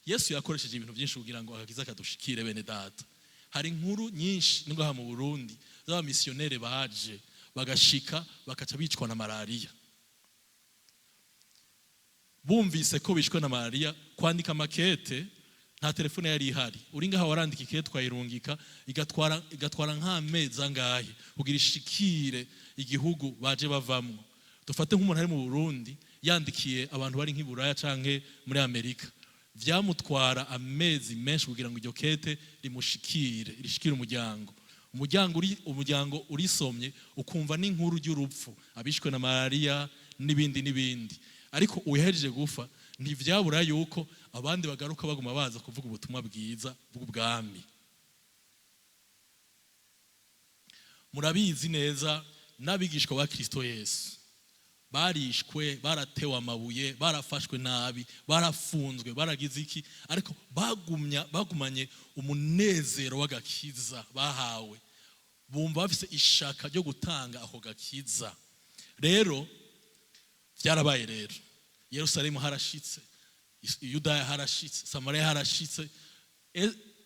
Yesu yakoresheje ibintu byinshi kugira ngo agakiza kadushikire, bene data. Hari inkuru nyinshi ngaha mu Burundi z'abamisiyoneri baje bagashika, bakaca bicwa na malariya. Bumvise ko bishwe na malariya, kwandika makete, nta telefone yari ihari. Uri ngaha warandika ikete, twayirungika, igatwara nk'amezi angahe kugira ishikire igihugu baje bavamwo. Dufate nk'umuntu ari mu Burundi yandikiye abantu bari nk'i Buraya canke muri Amerika, vyamutwara amezi menshi kugira ngo iryo kete rimushikire, rishikire umuryango. Umuryango urisomye ukumva n'inkuru ry'urupfu, abishwe na malariya n'ibindi n'ibindi. Ariko uhejeje gufa, ntivyabura yuko abandi bagaruka, baguma baza kuvuga ubutumwa bwiza bw'ubwami. Murabizi neza, n'abigishwa ba Kristo Yesu barishwe, baratewe amabuye, barafashwe nabi, barafunzwe, baragize iki, ariko bagumanye umunezero w'agakiza bahawe, bumva bafise ishaka ryo gutanga ako gakiza. Rero byarabaye. Rero Yerusalemu harashitse, Yudaya harashitse, Samariya harashitse,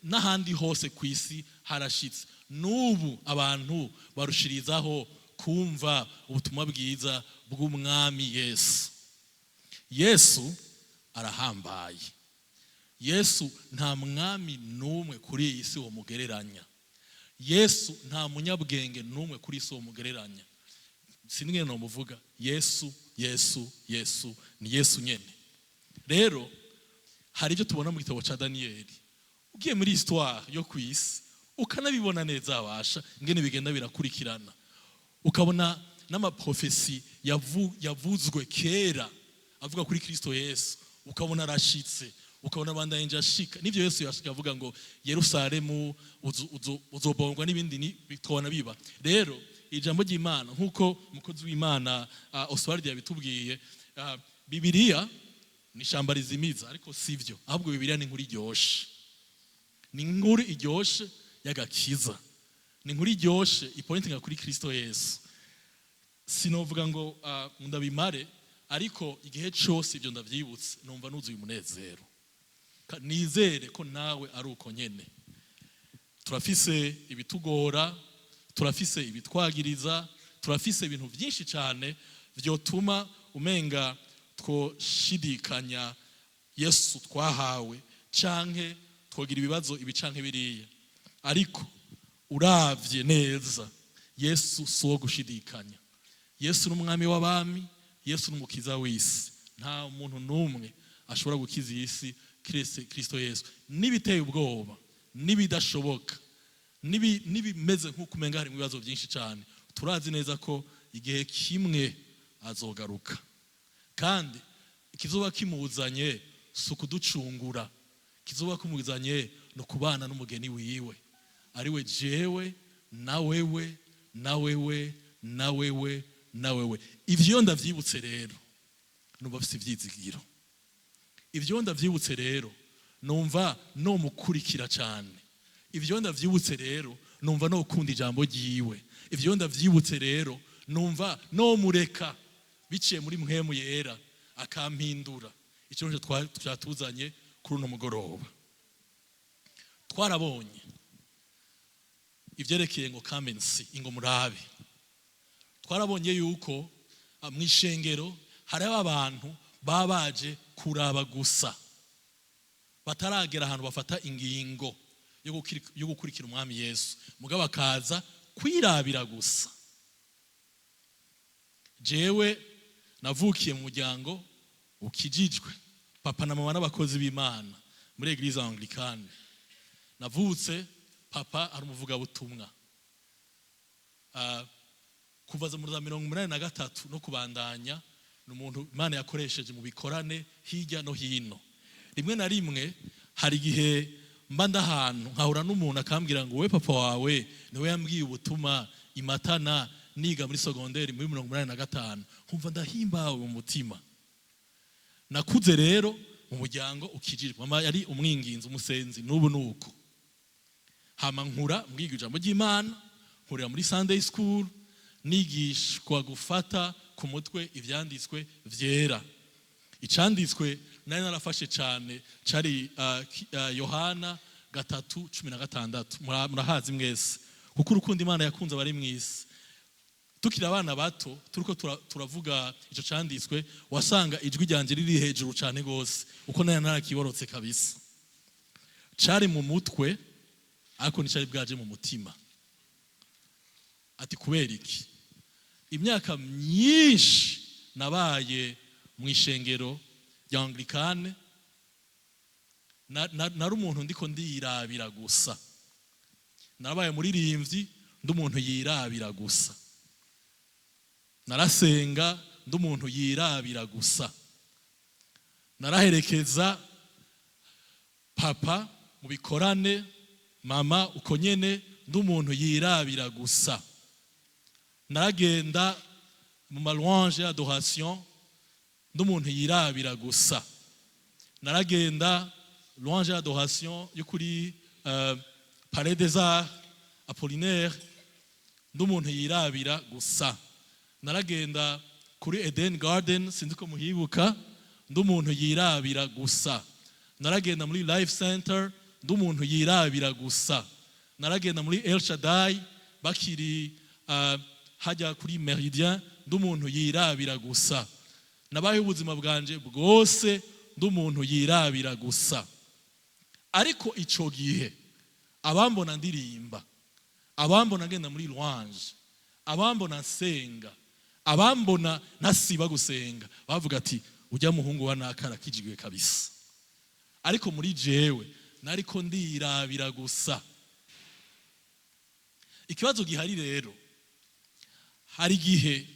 n'ahandi hose ku isi harashitse. N'ubu abantu barushirizaho kumva ubutumwa bwiza bw'umwami Yesu. Yesu arahambaye. Yesu nta mwami n'umwe kuri iyi si womugereranya. Yesu nta munyabwenge n'umwe kuri iyi si womugereranya. Sinigene nomuvuga. Yesu, Yesu, Yesu ni Yesu nyene. Rero hari ibyo tubona mu gitabo ca Daniyeli, ugiye muri histoire yo ku isi ukanabibona neza, abasha ingene bigenda birakurikirana, ukabona n'amaprofesi yavuzwe kera avuga kuri Kristo Yesu, ukabona arashitse, ukabona abandanyije ashika. Nivyo Yesu yashika avuga ngo Yerusalemu uzobongwa n'ibindi, tukabona biba. Rero ijambo ry'Imana, nk'uko umukozi w'Imana Oswald yabitubwiye, Bibiliya ni ishamba rizimiza, ariko sivyo. Ahubwo Bibiliya ni inkuru iryoshe, ni inkuru iryoshe y'agakiza, ni inkuru iryoshe ipointinga kuri Kristo Yesu. Sinovuga ngo ndabimare, ariko igihe cyose ibyo ndavyibutse numva nuzuye umunezero. Nizere ko nawe ari uko nyene. Turafise ibitugora, turafise ibitwagiriza, turafise ibintu byinshi cyane vyotuma umenga twoshidikanya Yesu twahawe, canke twogira ibibazo ibi canke biriya. Ariko uravye neza, Yesu si uwo gushidikanya. Yesu ni umwami w'abami, Yesu ni umukiza w'isi. Nta muntu n'umwe ashobora gukiza iyi si kiretse Kristo Yesu. N'ibiteye ubwoba, n'ibidashoboka, n'ibimeze nk'uko umenga harimo ibibazo byinshi cyane, turazi neza ko igihe kimwe azogaruka, kandi ikizoba kimuzanye si ukuducungura, ikizoba kimuzanye ni ukubana n'umugeni wiwe, ariwe jewe na wewe na wewe na wewe na wewe. Ivyo ndavyibutse rero numva mfise ivyizigiro. Ivyo ndavyibutse rero numva nomukurikira cyane. Ivyo ndavyibutse rero numva nokunda ijambo ryiwe. Ivyo ndavyibutse rero numva nomureka biciye muri Mpwemu Yera akampindura. Icyo nico twatuzanye kuri uno mugoroba. Twarabonye ivyerekeye ngo come and see, ingo murabe. Twarabonye yuko mu ishengero hariho abantu baba baje kuraba gusa, bataragera ahantu bafata ingingo yo gukurikira umwami Yesu, mugabo bakaza kwirabira gusa. Jewe navukiye mu muryango ukijijwe, papa na mama n'abakozi b'Imana muri Église Anglicane. Navutse papa ari umuvugabutumwa. Kuva mu za 83 no kubandanya, ni umuntu Imana yakoresheje mu bikorane hirya no hino. Rimwe na rimwe hari igihe mba ndahantu nkahura n'umuntu akambwira ngo: "We, papa wawe niwe yambwiye ubutumwa imatana niga muri secondaire muri 85." Nkumva ndahimbawe mu mutima. Nakuze rero mu muryango ukijijwe. Mama yari umwinginzi, umusenzi, n'ubu nuko. Hama nkura mbwiga ijambo ry'Imana, nkurira muri Sunday school, nigishwa gufata ku mutwe ivyanditswe vyera. Icanditswe Nari narafashe cyane cari Yohana 3:16. Murahazi mwese, kuko urukundo Imana yakunze abari mu isi. Tukiri abana bato, turiko turavuga ico canditswe, wasanga ijwi ryanjye riri hejuru cyane gose, uko nari narakiborotse kabisa. Cari mu mutwe, ariko nticari bwaje mu mutima. Ati kubera iki? Imyaka myinshi nabaye mu ishengero rya Anglikane, nari umuntu ndiko ndiyirabira gusa. Narabaye muririmbyi, ndi umuntu yirabira gusa. Narasenga, ndi umuntu yirabira gusa. Naraherekeza papa mu bikorane, mama uko nyene, ndi umuntu yirabira gusa. Naragenda mu ma louange, adoration, ndi umuntu yirabira gusa. Naragenda louange, adoration yo kuri Palais des Arts Apollinaire, ndi umuntu yirabira gusa. Naragenda kuri Eden Garden, sinzi ko muhibuka, ndi umuntu yirabira gusa. Naragenda muri Life Center, ndi umuntu yirabira gusa. Naragenda muri El Shaddai bakiri hajya kuri Méridien, ndi umuntu yirabira gusa. Nabayeho ubuzima bwanje bwose ndi umuntu yirabira gusa. Ariko ico gihe abambona ndirimba, abambona ngenda muri louange, abambona nsenga, abambona ntasiba gusenga, bavuga ati: "Ujya muhungu wa nakara kijigwe kabisa." Ariko muri jewe nariko ndirabira gusa. Ikibazo gihari rero, hari igihe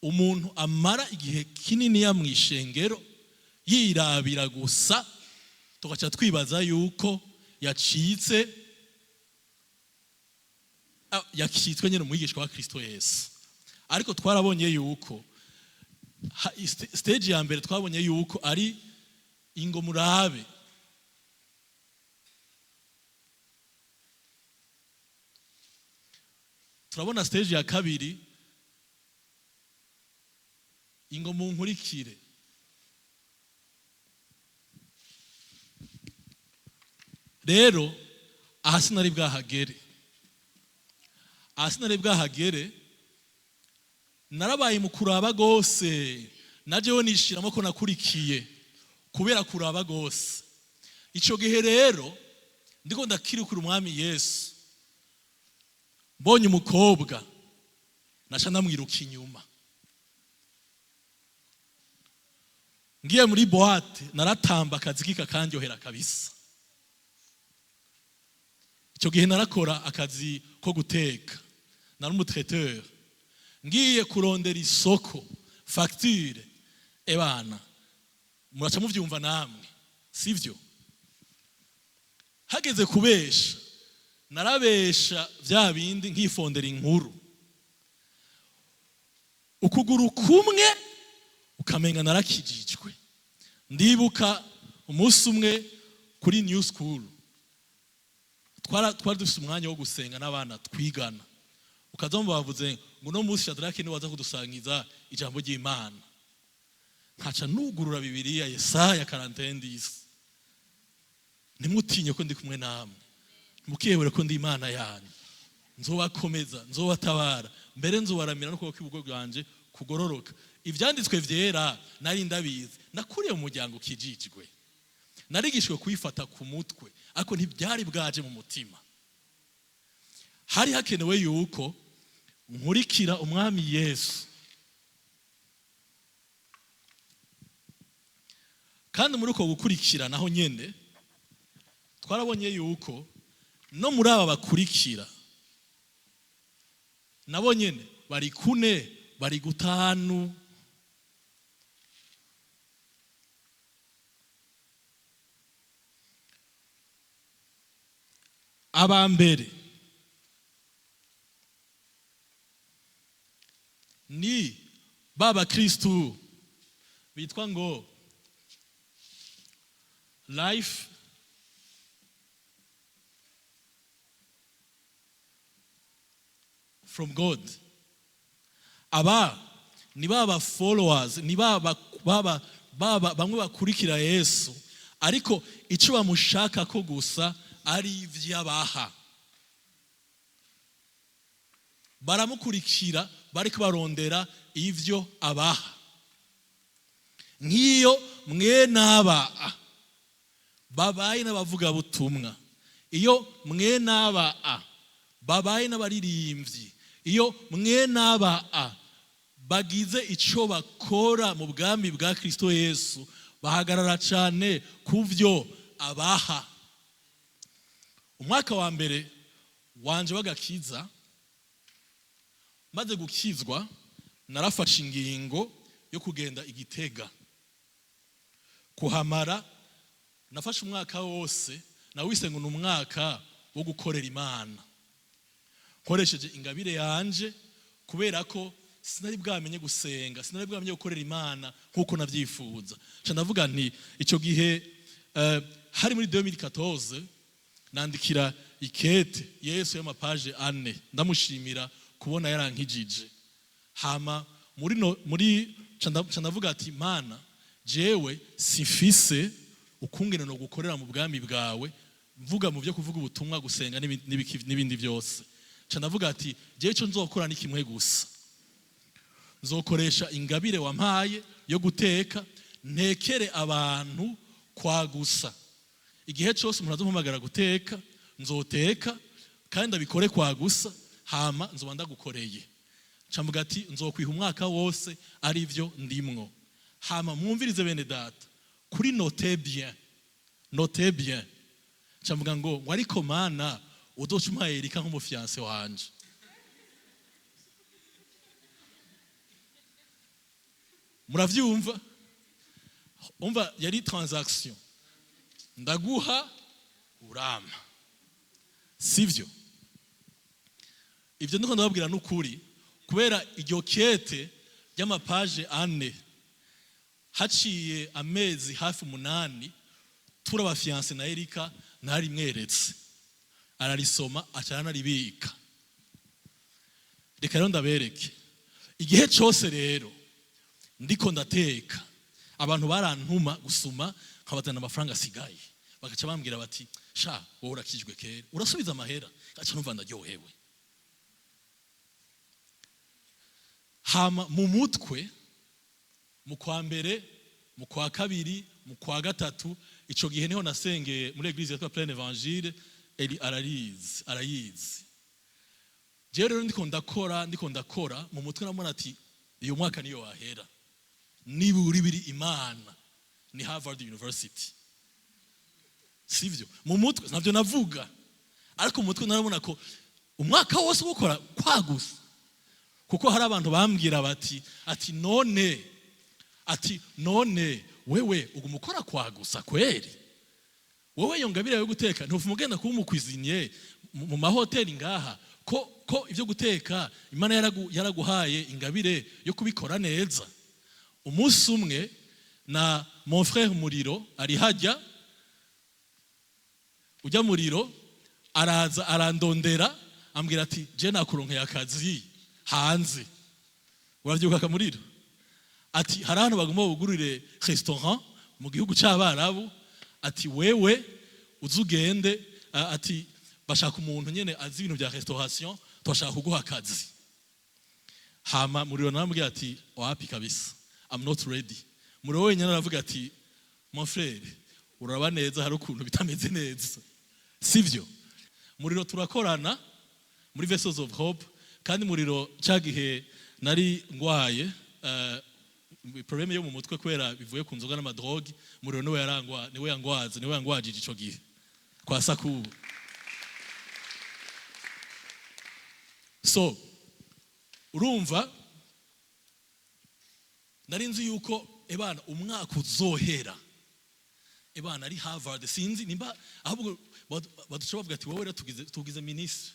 umuntu amara igihe kinini ya mwishengero yirabira gusa, tugaca twibaza yuko yacitse, yakitswe nyine umwigishwa wa Kristo Yesu. Ariko twarabonye yuko stage ya mbere, twabonye yuko ari ingo murabe. Turabona stage ya kabiri, ingo munkurikire. Rero aha sinari bwahagere, aha sinari bwahagere. Narabaye mu kuraba gose, najewe nishiramo ko nakurikiye kubera kuraba gose. Ico gihe rero ndiko ndakirukura Umwami Yesu, mbonye umukobwa naca ndamwiruka inyuma. Ngiye muri boîte naratamba, akazi kikakandyohera kabisa. Icyo gihe narakora akazi ko guteka, nari umu traiteur. Ngiye kurondera isoko, facture, ebana muraca muvyumva namwe, sivyo? Hageze kubesha, narabesha vya bindi, nkifondera inkuru, ukuguru kumwe ukamenga narakijijwe. Ndibuka umunsi umwe kuri New School, twari dufite umwanya wo gusenga n'abana twigana. Ukaza bavuze ngo uno munsi Shadrake niwe waza kudusangiza ijambo ry'Imana. Nkaca nugurura Bibiliya, Yesaya 41: "Ntimutinye ko ndi kumwe namwe, ntimukihebure ko ndi Imana yanyu, nzobakomeza, nzobatabara, mbere nzobaramira n'ukuboko kw'iburyo bwanje kugororoka." Ivyanditswe vyera nari ndabizi, nakuriye mu muryango ukijijwe, narigishwe kuyifata ku mutwe, ariko ntibyari bwaje mu mutima. Hari hakenewe yuko nkurikira Umwami Yesu. Kandi muri uko gukurikira naho nyene, twarabonye yuko no muri aba bakurikira nabo nyene bari kune, bari gutanu. Aba mbere ni ba bakristu bitwa ngo life from God. Aba ni baba followers, ni baba baba Baba bamwe bakurikira Yesu, ariko icyo bamushaka ko gusa ari ivy'abaha. Baramukurikira bariko barondera ivyo abaha. Nk'iyo mwe n'aba babaye n'abavugabutumwa, iyo mwe n'aba babaye n'abaririmbyi, iyo mwe n'aba bagize icyo bakora mu bwami bwa Kristo Yesu, bahagarara cyane ku byo abaha. Umwaka wa mbere wanje w'agakiza, maze gukizwa, narafashe ingingo yo kugenda Igitega kuhamara. Nafashe umwaka wose, nawise ngo ni umwaka wo gukorera Imana nkoresheje ingabire yanje, kubera ko sinari bwamenye gusenga, sinari bwamenye gukorera Imana nk'uko navyifuza. Nca ndavuga nti icyo gihe hari muri 2014, nandikira ikete Yesu y'amapaje 4, ndamushimira kubona yarankijije. Hama muri no, muri nca ndavuga ati: "Mana, jewe sifise ukungene no gukorera mu bwami bwawe, mvuga mu byo kuvuga ubutumwa, gusenga n'ibindi byose." Nca ndavuga ati: "Jewe ico nzokora ni kimwe gusa, nzokoresha ingabire wampaye yo guteka, ntekere abantu kwa gusa. Igihe cyose umuntu azompamagara guteka, nzoteka kandi ndabikore kwa gusa, hama nzoba ndagukoreye." Nca mvuga ati: "Nzokwiha umwaka wose ari byo ndimwo." Hama mwumvirize, bene data, kuri notez bien, notez bien. Nca mvuga ngo ariko Mana, uzoca umpaye Erika nk'umu fiancé wanje. Muravyumva? Umva, yari transaction: ndaguha, urama. Sivyo? Ivyo ndiko ndababwira n'ukuri, kubera iryo kete ry'amapaje 4, haciye amezi hafi 8 turaba fiancé na Erika, narimweretse, ararisoma, aca aranaribika. Reka rero ndabereke. Igihe cyose rero ndiko ndateka, abantu barantuma gusuma, nkabazana amafaranga asigaye, bagaca bambwira bati: "Sha, wowe urakijwe kera, urasubiza amahera." Gaca numva ndaryohewe. Hama mu mutwe, mu kwa mbere, mu kwa kabiri, mu kwa gatatu, ico gihe niho nasengeye muri église yitwa Plein Évangile. Eli ararizi, arayizi. Jewe rero ndiko ndakora, mu mutwe namubona ati: "Uyu mwaka niyo wahera, nibura ibiri Imana ni Harvard University." Sivyo? Mu mutwe navyo navuga, ariko mu mutwe narabona ko umwaka wose gukora kwagusa, kuko hari abantu bambwira bati ati none ati none wewe uguma ukora kwagusa kweri? Wowe iyo ngabire yo guteka, ntufuma ugenda kuba umu cuisinier mu mahoteli ngaha, ko ibyo guteka Imana yaraguhaye ingabire yo kubikora neza?" Umunsi umwe na mon frère Muriro ari hajya, ujya Muriro araza arandondera, ambwira ati: "Je nakuronkeye akazi hanze." Urabyuka Kamuriro? Ati: "Hari ahantu bagomba bugurure restaurant mu gihugu cy'Abarabu." Ati: "Wewe uzugende." Ati: "Bashaka umuntu nyene azi ibintu bya restauration, turashaka kuguha akazi." Hama Muriro naramubwira ati: "Wapi kabisa, I'm not ready." Muriro wenyine aravuga ati: "Mon frère, uraba neza, hari ukuntu bitameze neza." Sivyo? Muriro turakorana muri Vessels of Hope, kandi Muriro cya gihe nari ngwaye problème yo mu mutwe kubera bivuye ku nzoga n'ama drogues, Muriro niwe yarangwa, niwe yangwaze, niwe yangwajije ico gihe kwa Sakubu. So urumva, nari nzi yuko ebana umwaka uzohera ebana ari Harvard. Sinzi nimba ahubwo baduca bavuga ati: "Wowe rero tugize ministre."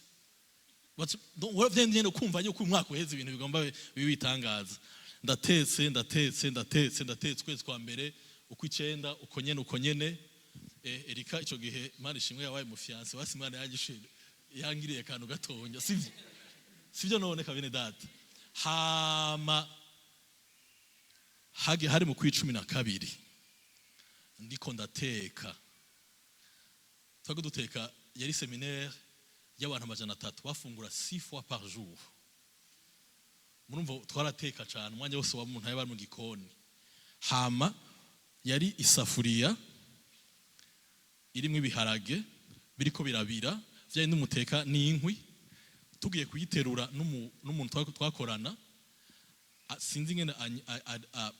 Nyene kumva yuko umwaka uheze ibintu bigomba bibe bitangaza. Ndatetse, ndatetse, ndatetse, ndatetse, ukwezi kwa mbere, ukw'icenda, uko nyene, uko nyene. Erika ico gihe, Imana ishimwe, yabaye mu fiancé. Basi Imana yagishe yangiriye akantu gatonya, sivyo? Sivyo none kabene data? Hama Hage hari mu kw'12, ndiko ndateka. Twari duteka, yari séminaire y'abantu 300, bafungura six fois par jour. Murumva twarateka cyane, umwanya wose wa muntu yaba mu gikoni. Hama yari isafuriya irimo ibiharage biriko birabira, vyari n'umuteka n'inkwi. Tugiye kuyiterura n'umuntu twakorana, sinzi ingene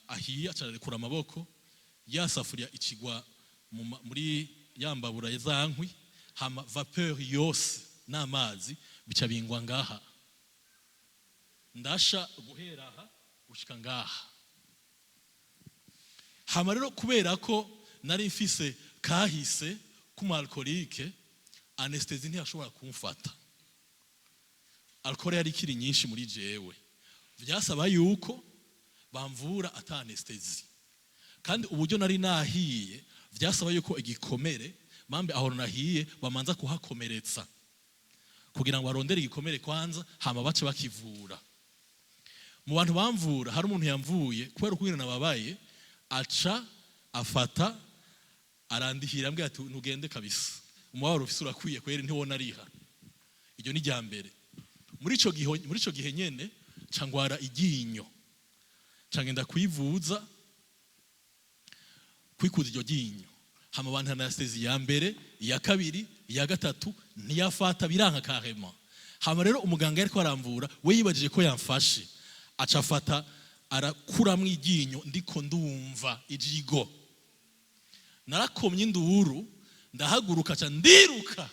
ahiye, acarekura amaboko, ya safuriya ikigwa muri ya mbabura za nkwi. Hama vapeur yose n'amazi bica bingwa ngaha. Ndasha guhera aha gushika ngaha. Hama rero kubera ko nari mfise kahise k'umu alcoolique, anesthésie ntiyashobora kumfata, alcool yari ikiri nyinshi muri jewe. Vyasaba yuko bamvura ata anesthésie, kandi uburyo nari nahiye vyasaba yuko igikomere mambe aho nahiye bamanza kuhakomeretsa kugira ngo barondere igikomere kwanza, hama bace bakivura. Mu bantu bamvura hari umuntu yamvuye, kubera uko nababaye, aca afata arandihira, ambwira ati: "Ntugende kabisa, umubabaro ufise urakwiye kweri, ntiwona ariha." Iryo ni rya mbere. Muri ico gihe nyene ca ngwara iryinyo, ca ngenda kwivuza, kwikuza iryo ryinyo. Hama abantu anesthésie ya mbere, iya kabiri, iya gatatu, ntiyafata, biranka carrément. Hama rero umuganga yariko aramvura, we yibajije ko yamfashe, aca afata arakuramwo iryinyo ndiko ndumva ijigo. Narakomye induru, ndahaguruka, ca ndiruka.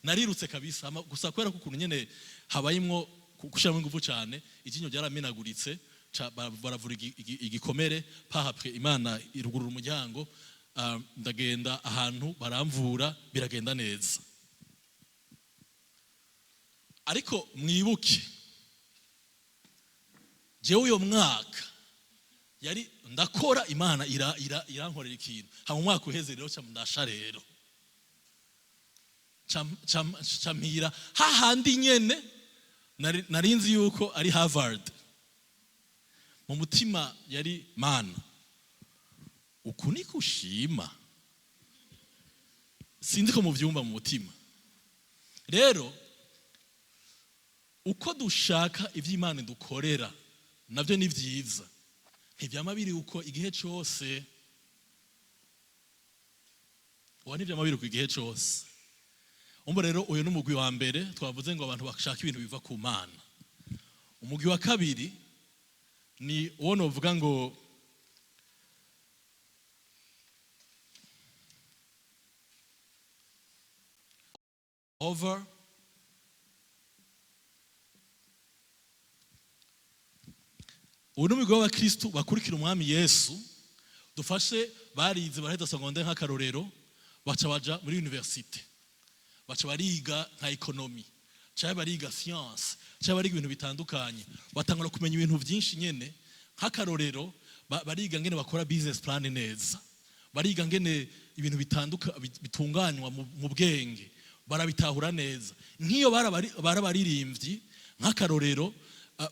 Narirutse kabisa. Hama gusa kubera ko ukuntu nyene habayimwo gushiramo ingufu cyane, iryinyo ryaramenaguritse. Ca baravura igikomere. Par après Imana irugurura umuryango, ndagenda ahantu baramvura, biragenda neza. Ariko mwibuke, jewe uyo mwaka yari ndakora, Imana irankorera ikintu. Hama umwaka uheze rero ca ndasha rero, ca mpira hahandi nyene nari nzi yuko ari Harvard. Mu mutima yari: "Mana, uku niko ushima?" Sinzi ko muvyumva mu mutima. Rero uko dushaka ivy'Imana dukorera navyo ni vyiza, ntivyama biri uko igihe cose. Uwa ntivyama biri uko igihe cose. Umva rero, uyu ni umugwi wa mbere twavuze ngo abantu bashaka ibintu biva ku Mana. Umugwi wa kabiri ni uwo novuga ngo over ubu ni umugwi w'abakristu bakurikira Umwami Yesu. Dufashe barize, baraheza secondaire nk'akarorero, baca baja muri université, baca bariga nka économie, cyangwa bariga science, cyangwa bariga ibintu bitandukanye, batangura kumenya ibintu byinshi nyene. Nk'akarorero bariga ngene bakora business plan neza, bariga ngene ibintu bitunganywa mu bwenge, barabitahura neza. Nk'iyo barabaririmbyi nk'akarorero,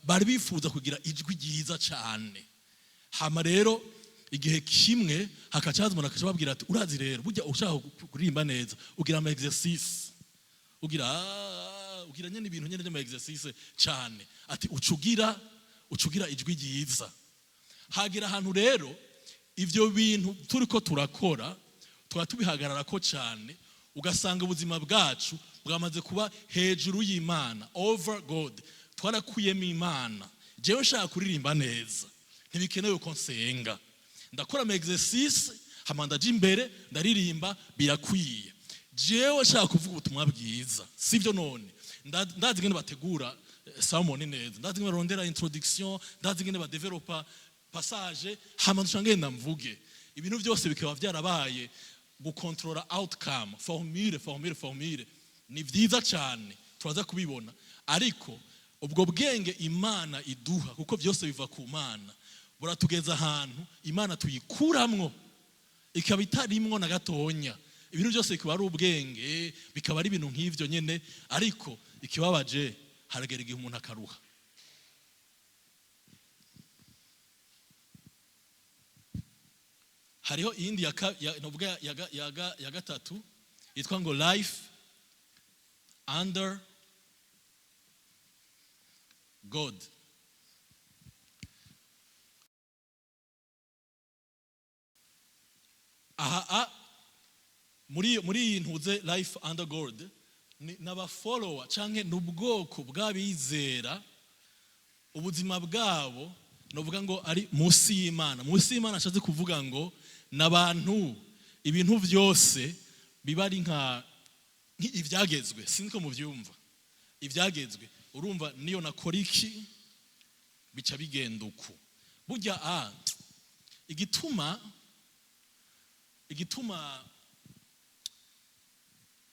bari bifuza kugira ijwi ryiza cyane. Hama rero igihe kimwe hakaca haza umuntu akaca babwira ati: "Urazi rero, burya ushaka kuririmba neza ugira ama exercice, ugira ugira nyene ibintu nyene by'ama exercice cyane," ati ucugira ijwi ryiza. Hagira ahantu rero ivyo bintu turiko turakora tuba tubihagarara ko cyane, ugasanga ubuzima bwacu bwamaze kuba hejuru y'Imana, over God, twarakuyemo Imana. Jewe nshaka kuririmba neza, ntibikenewe ko nsenga, ndakora ama exercice, hama ndaja imbere ndaririmba, birakwiye. Jewe nshaka kuvuga ubutumwa bwiza, sivyo none? Ndazi ingene bategura sermon neza, ndazi ingene barondera introduction, ndazi ingene badevelopa passage, hama nca ngenda mvuge. Ibintu byose bikaba byarabaye gukontorora outcome, formule, formule, formule. Ni byiza cyane, turaza kubibona. Ariko ubwo bwenge Imana iduha, kuko byose biva ku Mana, buratugeza ahantu Imana tuyikuramwo, ikaba itarimwo na gatonya. Ibintu byose bikaba ari ubwenge, bikaba ari ibintu nk'ivyo nyene. Ariko ikibabaje, haragera igihe umuntu akaruha. Hariho iyindi novuga ya gatatu yitwa ngo life under God. Aha muri iyi ntuze life under God ni n'abafollower canke n'ubwoko bw'abizera, ubuzima bwabo novuga ngo ari munsi y'Imana. Munsi y'Imana ashatse kuvuga ngo n'abantu ibintu byose biba ari nka ibyagezwe. Sinzi ko mubyumva, ibyagezwe. Urumva niyo nakora iki bica bigenda uku. Burya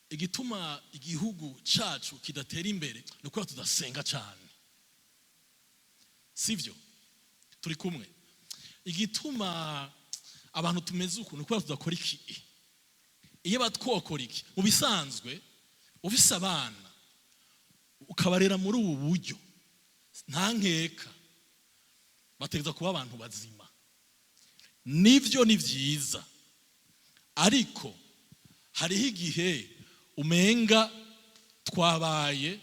igituma igihugu cacu kidatera imbere ni ukubera tudasenga cyane, sivyo? Turi kumwe? Igituma abantu tumeze uku ni ukubera tudakora iki. Iyo batwokora iki mu bisanzwe, ufise abana ukabarera muri ubu buryo, nta nkeka bategereza kuba abantu bazima. Nivyo, ni vyiza, ariko hariho igihe umenga twabaye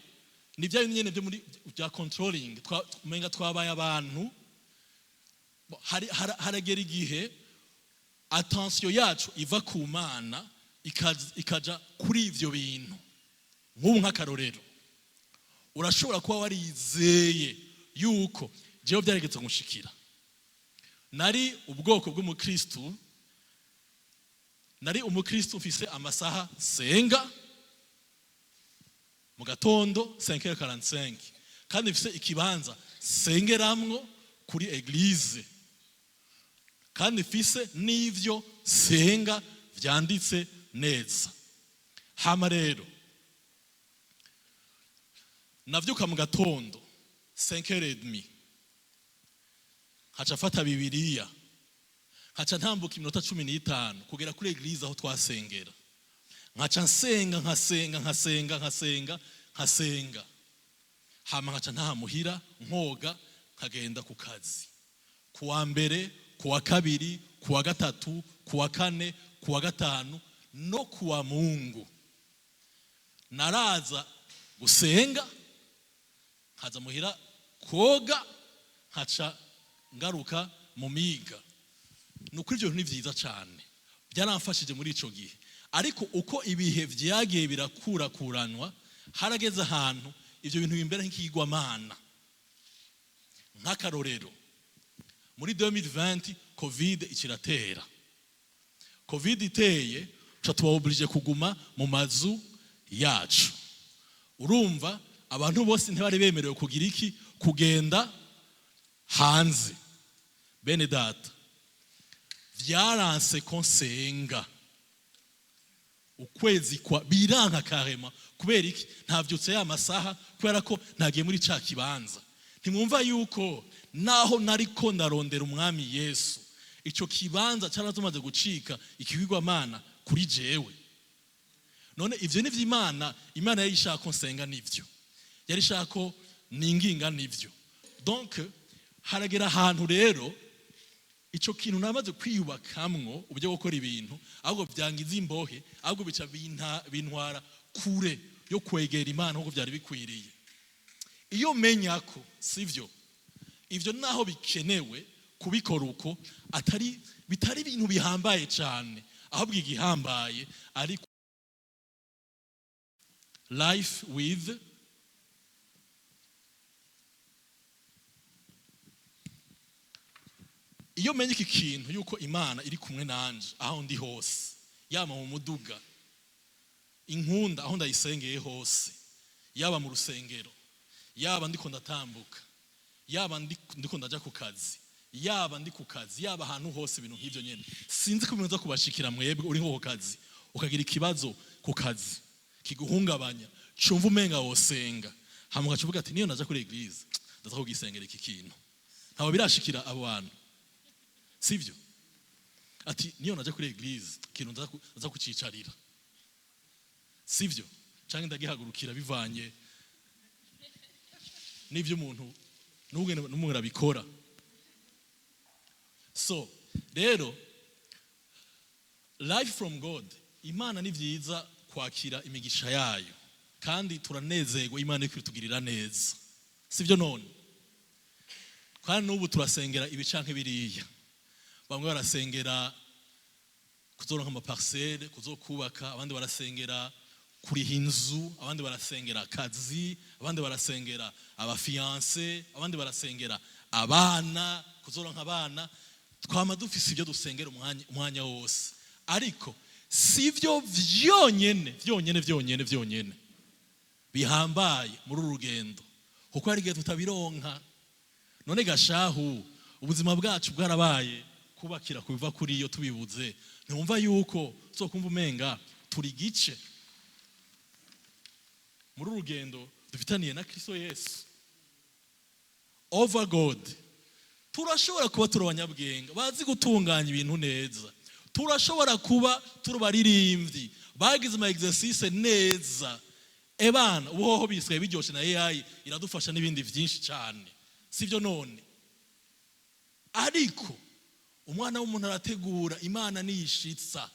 ni bya nyene byo muri bya controlling, umenga twabaye abantu. Haragera igihe attention yacu iva ku Mana ikaja kuri ivyo bintu. Nk'ubu nk'akarorero, urashobora kuba warizeye yuko jewe byarigeze gushikira, nari ubwoko bw'umukristu, nari umukristu mfise amasaha senga mu gatondo 5h45, kandi mfise ikibanza sengeramwo kuri église, kandi mfise n'ivyo senga vyanditse neza. Hama rero navyuka mu gatondo 5h30, nkaca mfata Bibiliya, nkaca ntambuka iminota 15 kugera kuri église aho twasengera, nkaca nsenga, nkasenga, nkasenga, nkasenga, nkasenga, hama nkaca ntaha muhira, nkoga, nkagenda ku kazi, kuwa mbere, kuwa kabiri, kuwa gatatu, kuwa kane, kuwa gatanu no kuwa Mungu. Naraza gusenga, nkaza muhira koga, nkaca ngaruka mu miga. Ni ukuri ibyo bintu ni byiza cyane, byaramfashije muri ico gihe. Ariko uko ibihe vyagiye birakurakuranwa, harageze ahantu ibyo bintu bimbera nk'ikigwamana. Nk'akarorero, muri 2020 COVID ikiratera. COVID iteye, tuca tuba obligé kuguma mu mazu yacu. Urumva abantu bose ntibari bemerewe kugira iki, kugenda hanze. Bene data, vyaranse ko nsenga ukwezi kwa biranka karema. Kubera iki? Ntavyutse ya masaha, kubera ko ntagiye muri ca kibanza. Ntimwumva yuko naho nariko ndarondera Umwami Yesu, ico kibanza cyaratumaze gucika ikigirwamana kuri jewe? None ivyo ni vy'Imana? Imana yari ishaka ko nsenga, nivyo. Yari ishaka ko ninginga, nivyo. Donc haragera ahantu rero ico kintu namaze kwiyubakamwo uburyo bwo gukora ibintu, ahubwo byangiza imbohe, ahubwo bica bintwara kure yo kwegera Imana nk'uko byari bikwiriye. Iyo menya ko sivyo, ivyo naho bikenewe kubikora uko, atari bitari ibintu bihambaye cyane, ahubwo igihambaye ari life with. Iyo menye iki kintu yuko Imana iri kumwe nanje aho ndi hose, yaba mu muduga inkunda, aho ndayisengeye hose, yaba mu rusengero, yaba ndiko ndatambuka, yaba ndiko ndaja ku kazi, yaba ndi ku kazi, yaba ahantu hose, ibintu nk'ibyo nyene. Sinzi ko bimaze kubashikira mwebwe, uri nko ku kazi ukagira ikibazo ku kazi kiguhungabanya, cumva umenga wosenga, hama ugaca uvuga ati: "Niyo naja kuri église ndaza kugisengera iki kintu." Ntabwo birashikira abo bantu, sivyo? Ati: "Niyo naja kuri église ikintu ndaza kucicarira," sivyo? Canke ndagihagurukira, bivanye n'ivyo umuntu n'ubwo n'umuntu abikora. So rero Life from God, Imana ni vyiza kwakira imigisha yayo, kandi turanezerwa Imana iri kutugirira neza, sibyo none? Kandi n'ubu turasengera ibi canke biriya. Bamwe barasengera kuzoronka ama parcelles, kuzokubaka, abandi barasengera kuriha inzu, abandi barasengera akazi, abandi barasengera aba fiancés, abandi barasengera abana, kuzoronka abana. Twama dufise ibyo dusengera umwanya wose, ariko si byo vyonyene vyonyene vyonyene vyonyene bihambaye muri uru rugendo, kuko hari igihe tutabironka. None gashahu, ubuzima bwacu bwarabaye kubakira kubiva kuri iyo, tubibuze, ntiwumva yuko tuzokumva umenga turi gice muri uru rugendo dufitaniye na Kristo Yesu? Over God, turashobora kuba turi abanyabwenge bazi gutunganya ibintu neza, turashobora kuba turi abaririmbyi bagize ama exercice neza. Ebana, ubuhoho bisigaye biryoshe na AI iradufasha n'ibindi byinshi cyane, sibyo none? Ariko umwana w'umuntu arategura, Imana niyishitsa.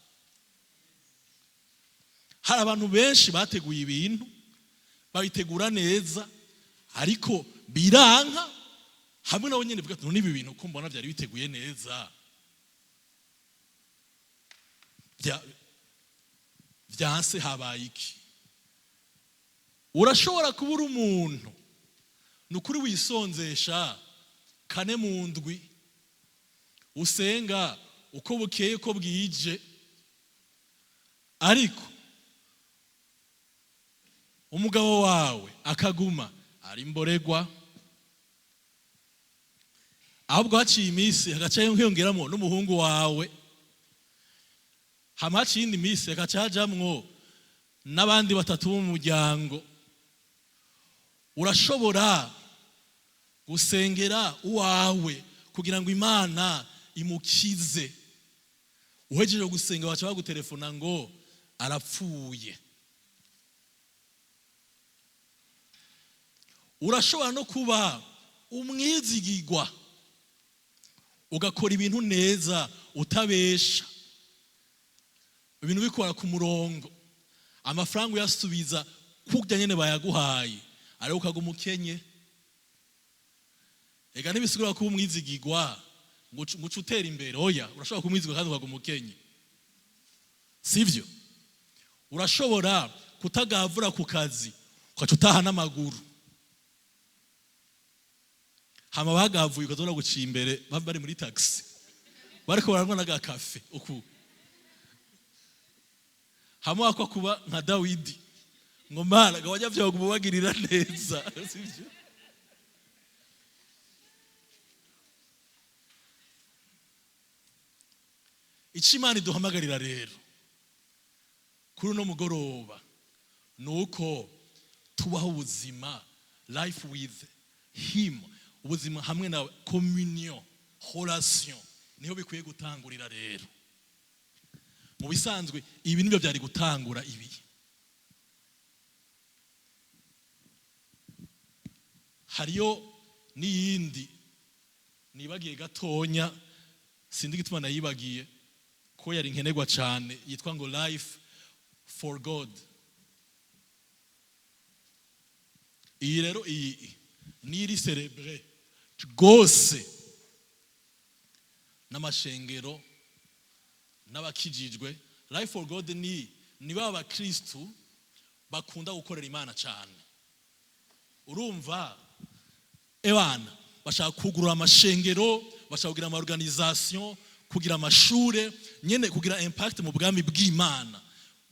Hari abantu benshi bateguye ibintu, babitegura neza, ariko biranka. Hamwe nabo nyine bivuga ati: "None ibi bintu ko mbona byari biteguye neza, byanse, habaye iki?" Urashobora kuba uri umuntu ni ukuri wisonzesha kane mu ndwi, usenga uko bukeye ko bwije, ariko umugabo wawe akaguma ari mboregwa. Ahubwo haciye iminsi hagaca hiyongeramo n'umuhungu wawe, hama haciye iyindi minsi hagaca hajamwo n'abandi batatu bo mu muryango. Urashobora gusengera uwawe kugira ngo Imana imukize, uhejeje gusenga baca bagutelefona ngo arapfuye. Urashobora no kuba umwizigigwa, ugakora ibintu neza, utabesha, ibintu bikora ku murongo, amafaranga uyasubiza kurya nyene bayaguhaye, ariko ukaguma ukenye. Ega ntibisigura kuba umwizigigwa ngo uce utera imbere. Oya, urashobora kuba umwizigirwa kandi ukaguma ukenye, sivyo? Urashobora kutagavura ku kazi, ugaca utaha n'amaguru, hama bagavuye ukazobona guciye imbere bari muri taxi, bariko baranywa n'agakafe uku. Hamwe wakwa kuba nka Dawidi ngo: "Mana, ngo abanyabyaha bagirira neza", sivyo? Icyo Imana iduhamagarira rero kuri uno mugoroba ni uko tubaho ubuzima, life with him, ubuzima hamwe na communion, relation. Niho bikwiye gutangurira rero. Mu bisanzwe ibi nibyo byari gutangura ibi. Hariyo n'iyindi nibagiye gatonya, sindi gituma nayibagiye, ko yari nkenerwa cyane, yitwa ngo life for God. Iyi rero, iyi ni iri célèbre rwose n'amashengero n'abakijijwe. Life for God ni ba bakristu bakunda gukorera Imana cyane. Urumva, ebana, bashaka kugurura amashengero, bashaka kugira ama organisation, kugira amashure nyene, kugira impact mu bwami bw'Imana.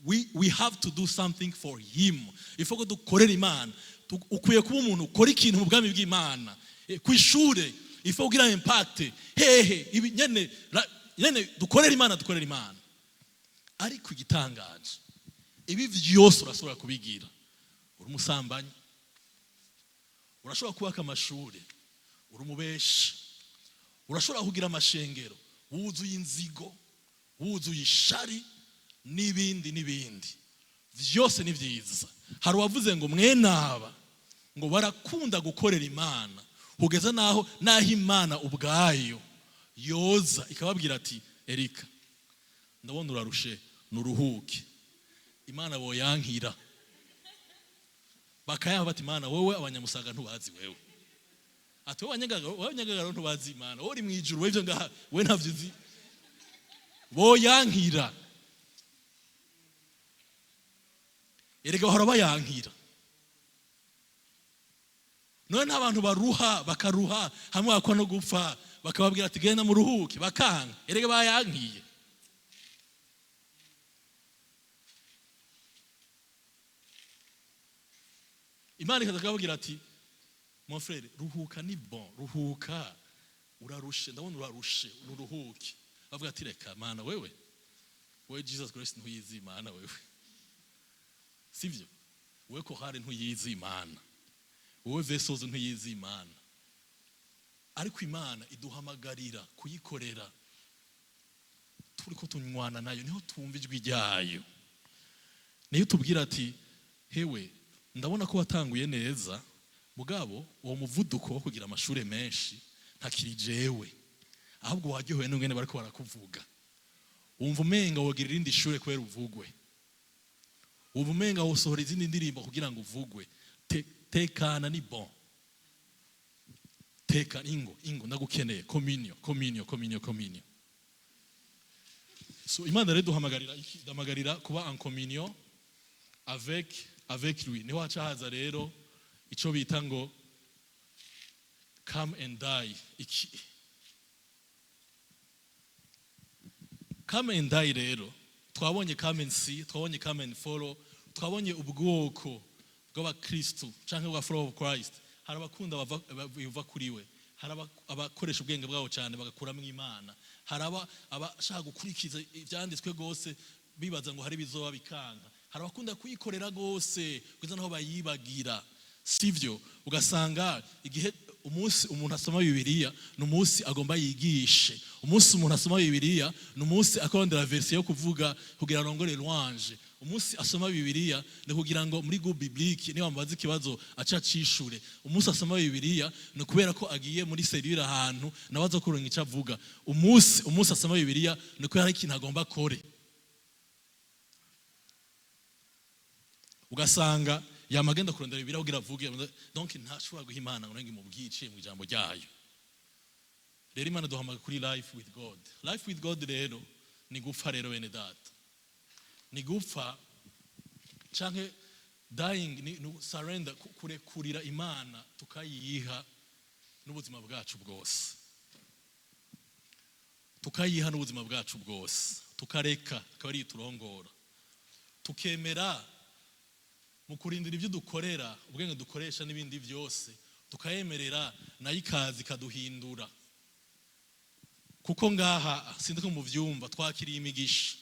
We have to do something for him. Ifo ko dukorera Imana. Ukwiye kuba umuntu ukora ikintu mu bwami bw'Imana. Ku ishure ifo kugira impact hehe, ibi nyene nyene dukorera Imana, dukorera Imana. Ariko igitangaje, ibi vyose urashobora kubigira uri umusambanyi, urashobora kubaka amashuri uri umubeshi, urashobora kugira amashengero wuzuye inzigo, wuzuye ishari n'ibindi n'ibindi. Vyose ni vyiza. Hari uwavuze ngo mwene aba ngo barakunda gukorera Imana kugeza naho Imana ubwayo yoza ikababwira ati: "Erika, Ndabona urarushe, nuruhuke. Imana boyankira bakayaba bati: "Imana wowe abanyamusaga ntubazi wewe." Ati: "Wowe abanyagagaro, wowe abanyagagaro ntubazi Imana, wowe uri mu ijuru, wewe ivyo ngaha we ntavyo uzi." Boyankira erega, bahora bayankira. None nta bantu baruha, bakaruha hamwe bakwa no gupfa, bakababwira ati: "Genda muruhuke," bakanga. Erega bayankiye. Imana ikaza akababwira ati: "Mon frère, ruhuka, ni bon, ruhuka, urarushe, ndabona urarushe, nuruhuke." Bavuga ati: "Reka Mana wewe, wewe Jesus Christ ntuyizi Imana wewe, sivyo? Wewe kohare ntuyizi Imana, wowe vesozo ntuyizi Imana." Ariko Imana iduhamagarira kuyikorera turiko tunywana nayo, niho twumva ijwi ryayo, niyo tubwira ati: "Hewe, ndabona ko watanguye neza, mugabo uwo muvuduko wo kugira amashure menshi ntakiri jewe, ahubwo waryohewe n'ungene bariko barakuvuga, wumva umenga wogira irindi shure kubera uvugwe, wumva umenga wosohora izindi ndirimbo kugira ngo uvugwe. Tekana, ni bon, tekana, ingo ingo, ndagukeneye, communion, communion, communion, communion." So Imana rero duhamagarira iki? Duhamagarira kuba en communion avec lui. Niho haca haza rero ico bita ngo come and die. Iki come and die rero, twabonye come and see, twabonye come and follow, twabonye ubwoko bw'abakristu canke bwa follower of Christ. Hari abakunda biva kuri we, hari abakoresha ubwenge bwabo cyane bagakuramo Imana, hari abashaka gukurikiza ibyanditswe rwose bibaza ngo hari ibizoba bikanka, hari abakunda kuyikorera rwose kugeza naho bayibagira, sivyo? Ugasanga igihe umunsi umuntu asoma Bibiliya ni umunsi agomba yigishe, umunsi umuntu asoma Bibiliya ni umunsi akorondera verset yo kuvuga kugira arongore louange, umunsi asoma Bibiliya ni kugira ngo muri groupe biblique niba bamubaza ikibazo aca acishure, umunsi asoma Bibiliya ni kubera ko agiye muri cellule ahantu nawe aza kuronka icyo avuga, umunsi asoma Bibiliya ni kubera hari ikintu agomba akore. Ugasanga yamagenda kurondera Bibiliya kugira avuge. Donc ntashobora guha Imana ngo imubwiye iciye mu ijambo ryayo. Rero Imana duhamagara kuri life with God. Life with God rero ni gupfa. Rero bene data, ni gupfa canke dying, ni surrender, kurekurira Imana tukayiha n'ubuzima bwacu bwose, tukayiha n'ubuzima bwacu bwose, tukareka akaba ari turongora, tukemera mu kurindira ibyo dukorera, ubwenge dukoresha n'ibindi byose, tukayemerera nayo ikaza ikaduhindura. Kuko ngaha sinzi ko muvyumva, twakiriye imigisha.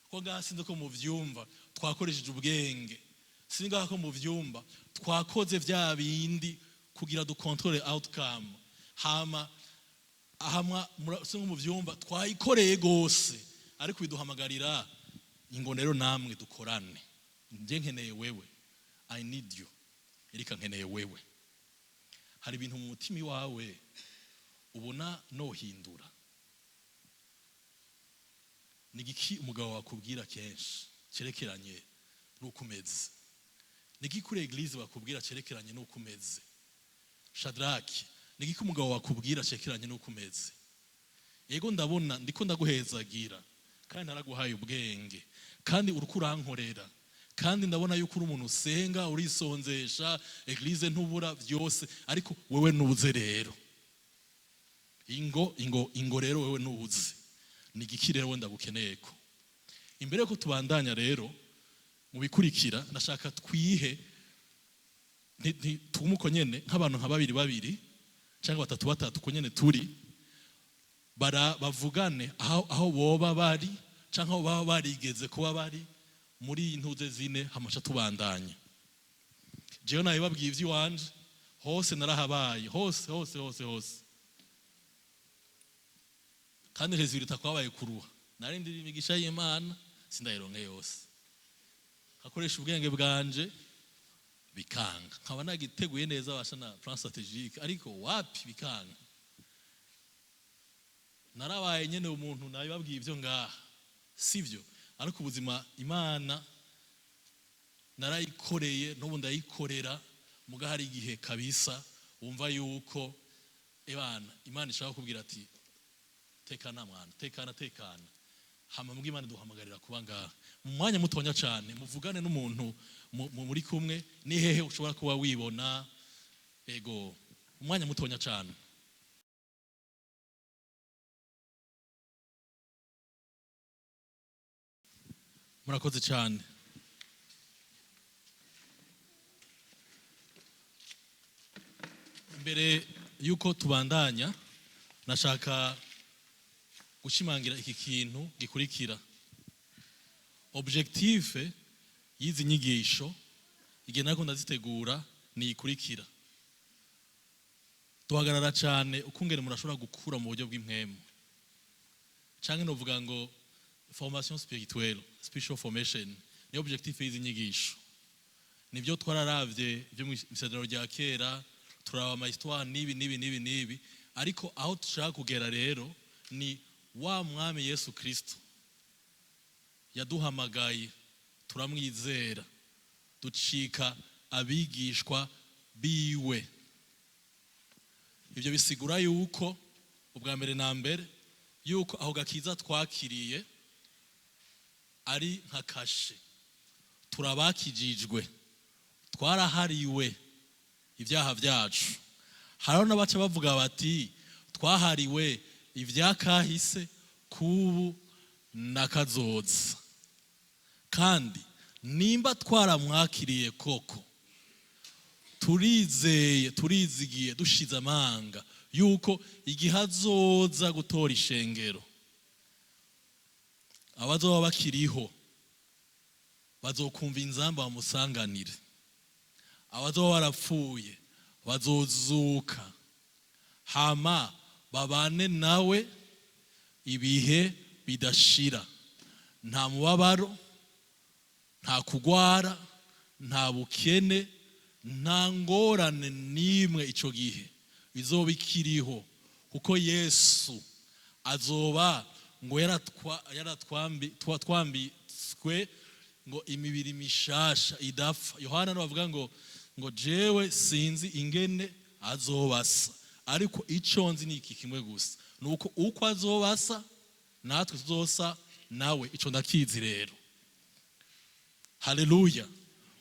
Kuko ngaha sinzi ko muvyumva, twakoresheje ubwenge. Sinzi ngaha ko muvyumva, twakoze vya bindi kugira dukontorole outcome. Hama ahamwa sinzi ko muvyumva, twayikoreye gose, ariko biduhamagarira ingo rero namwe dukorane. Nje nkeneye wewe, I need you. Erika, nkeneye wewe. Hari ibintu mu mutima iwawe ubona nohindura? Ni igiki umugabo wakubwira kenshi cyerekeranye n'uko umeze? Ni igiki kuri église bakubwira cyerekeranye n'uko umeze? Shadraki, ni igiki umugabo wakubwira cyerekeranye n'uko umeze? Yego, ndabona ndiko ndaguhezagira, kandi naraguhaye ubwenge, kandi uriko urankorera, kandi ndabona yuko uri umuntu usenga, urisonzesha, église ntubura byose, ariko wewe nuze rero, ingo ingo ingo rero, wewe nuze. Ni igiki rero wenda gukeneye ko imbere yuko tubandanya rero mu bikurikira? Ndashaka twihe tugume uko nyene, nk'abantu nka babiri babiri cyangwa batatu batatu, uko nyene turi, bara bavugane aho boba bari cyangwa aho baba barigeze kuba bari muri iyi ntuze zine, hamaca tubandanya. Jewe nabibabwiye iby'iwanje hose, narahabaye hose hose hose hose, kandi résultat kwabaye kuruha. Narindiriye imigisha y'Imana, sindayironke yose. Nkakoresha ubwenge bwanje bikanga, nkaba nagiteguye neza, basha na plan stratégique, ariko wapi, bikanga. Narabaye nyene umuntu, nabibabwiye ibyo ngaha. Sivyo? Ariko ubuzima Imana narayikoreye, n'ubu ndayikorera. Muga hari igihe kabisa wumva yuko ebana Imana ishaka kubwira ati: "Tekana mwana, tekana, tekana." Hama mbwa Imana duhamagarira kuba ngaha mu mwanya mutonya cyane, muvugane n'umuntu muri kumwe. Ni hehe ushobora kuba wibona? Ego, umwanya mutonya cyane. Murakoze cyane. Mbere yuko tubandanya, nashaka gushimangira iki kintu gikurikira. Objectif y'izi nyigisho, igihe nariko ndazitegura, ni ikurikira: duhagarara cyane ukungene murashobora gukura mu buryo bw'impwemu, canke novuga ngo formation spirituelle, spiritual formation, niyo objectif y'izi nyigisho. Nibyo, twararavye byo mu isezerano rya kera, turaba ama histoire n'ibi n'ibi n'ibi n'ibi, ariko aho dushaka kugera rero ni wa Mwami Yesu Kristo yaduhamagaye, turamwizera, ducika abigishwa biwe. Ibyo bisigura yuko ubwa mbere na mbere yuko aho gakiza twakiriye ari nka kashe, turabakijijwe, twarahariwe ibyaha byacu. Hariho n'abaca bavuga bati: "Twahariwe ibyakahise, kubu na kazoza." Kandi nimba twaramwakiriye koko, turizeye, turizigiye, dushize amanga yuko igihe azoza gutora ishengero, abazoba bakiriho bazokumva inzamba bamusanganire, abazoba barapfuye bazozuka, hama babane nawe ibihe bidashira. Nta mubabaro, nta kugwara, nta bukene, nta ngorane n'imwe icyo gihe izoba ikiriho, kuko Yesu azoba ngo yaratwambitswe ngo imibiri mishasha idapfa. Yohana niwe bavuga ngo: "Jewe sinzi ingene azobasa, ariko icyo nzi ni iki kimwe gusa, ni uko uko azobasa natwe tuzosa nawe. Icyo ndakizi." Rero haleluya!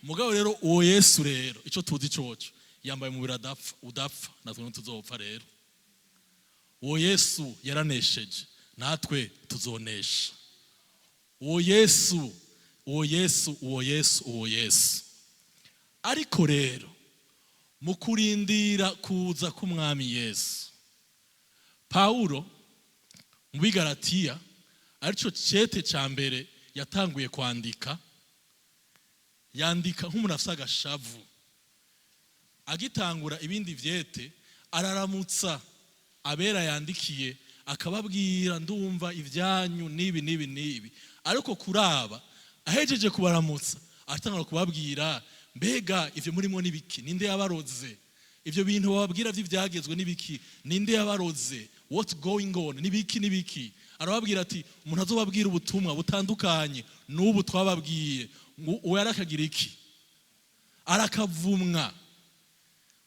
Mugabo rero uwo Yesu rero, icyo tuzi coco, yambaye umubiri adapfa, udapfa, natwe ntituzopfa. Rero uwo Yesu yaranesheje, natwe tuzonesha. Uwo Yesu, uwo Yesu, uwo Yesu, uwo Yesu. Ariko rero mu kurindira kuza k'Umwami Yesu, Pawulo mu Bigaratiya, aricyo cete cya mbere yatanguye kwandika, yandika nk'umuntu afite agashavu. Agitangura ibindi vyete, araramutsa abera yandikiye, akababwira: "Ndumva ibyanyu n'ibi n'ibi n'ibi." Ariko kuraba ahejeje kubaramutsa, atangura kubabwira: "Mbega ivyo murimo n'ibiki? Ninde yabaroze? Ivyo bintu bababwira vy'ivyagezwe n'ibiki? Ninde yabaroze? What's going on? N'ibiki, n'ibiki?" Arababwira ati: "Umuntu azobabwira ubutumwa butandukanye n'ubu twababwiye, ngo uwo yarakagira iki? Arakavumwa."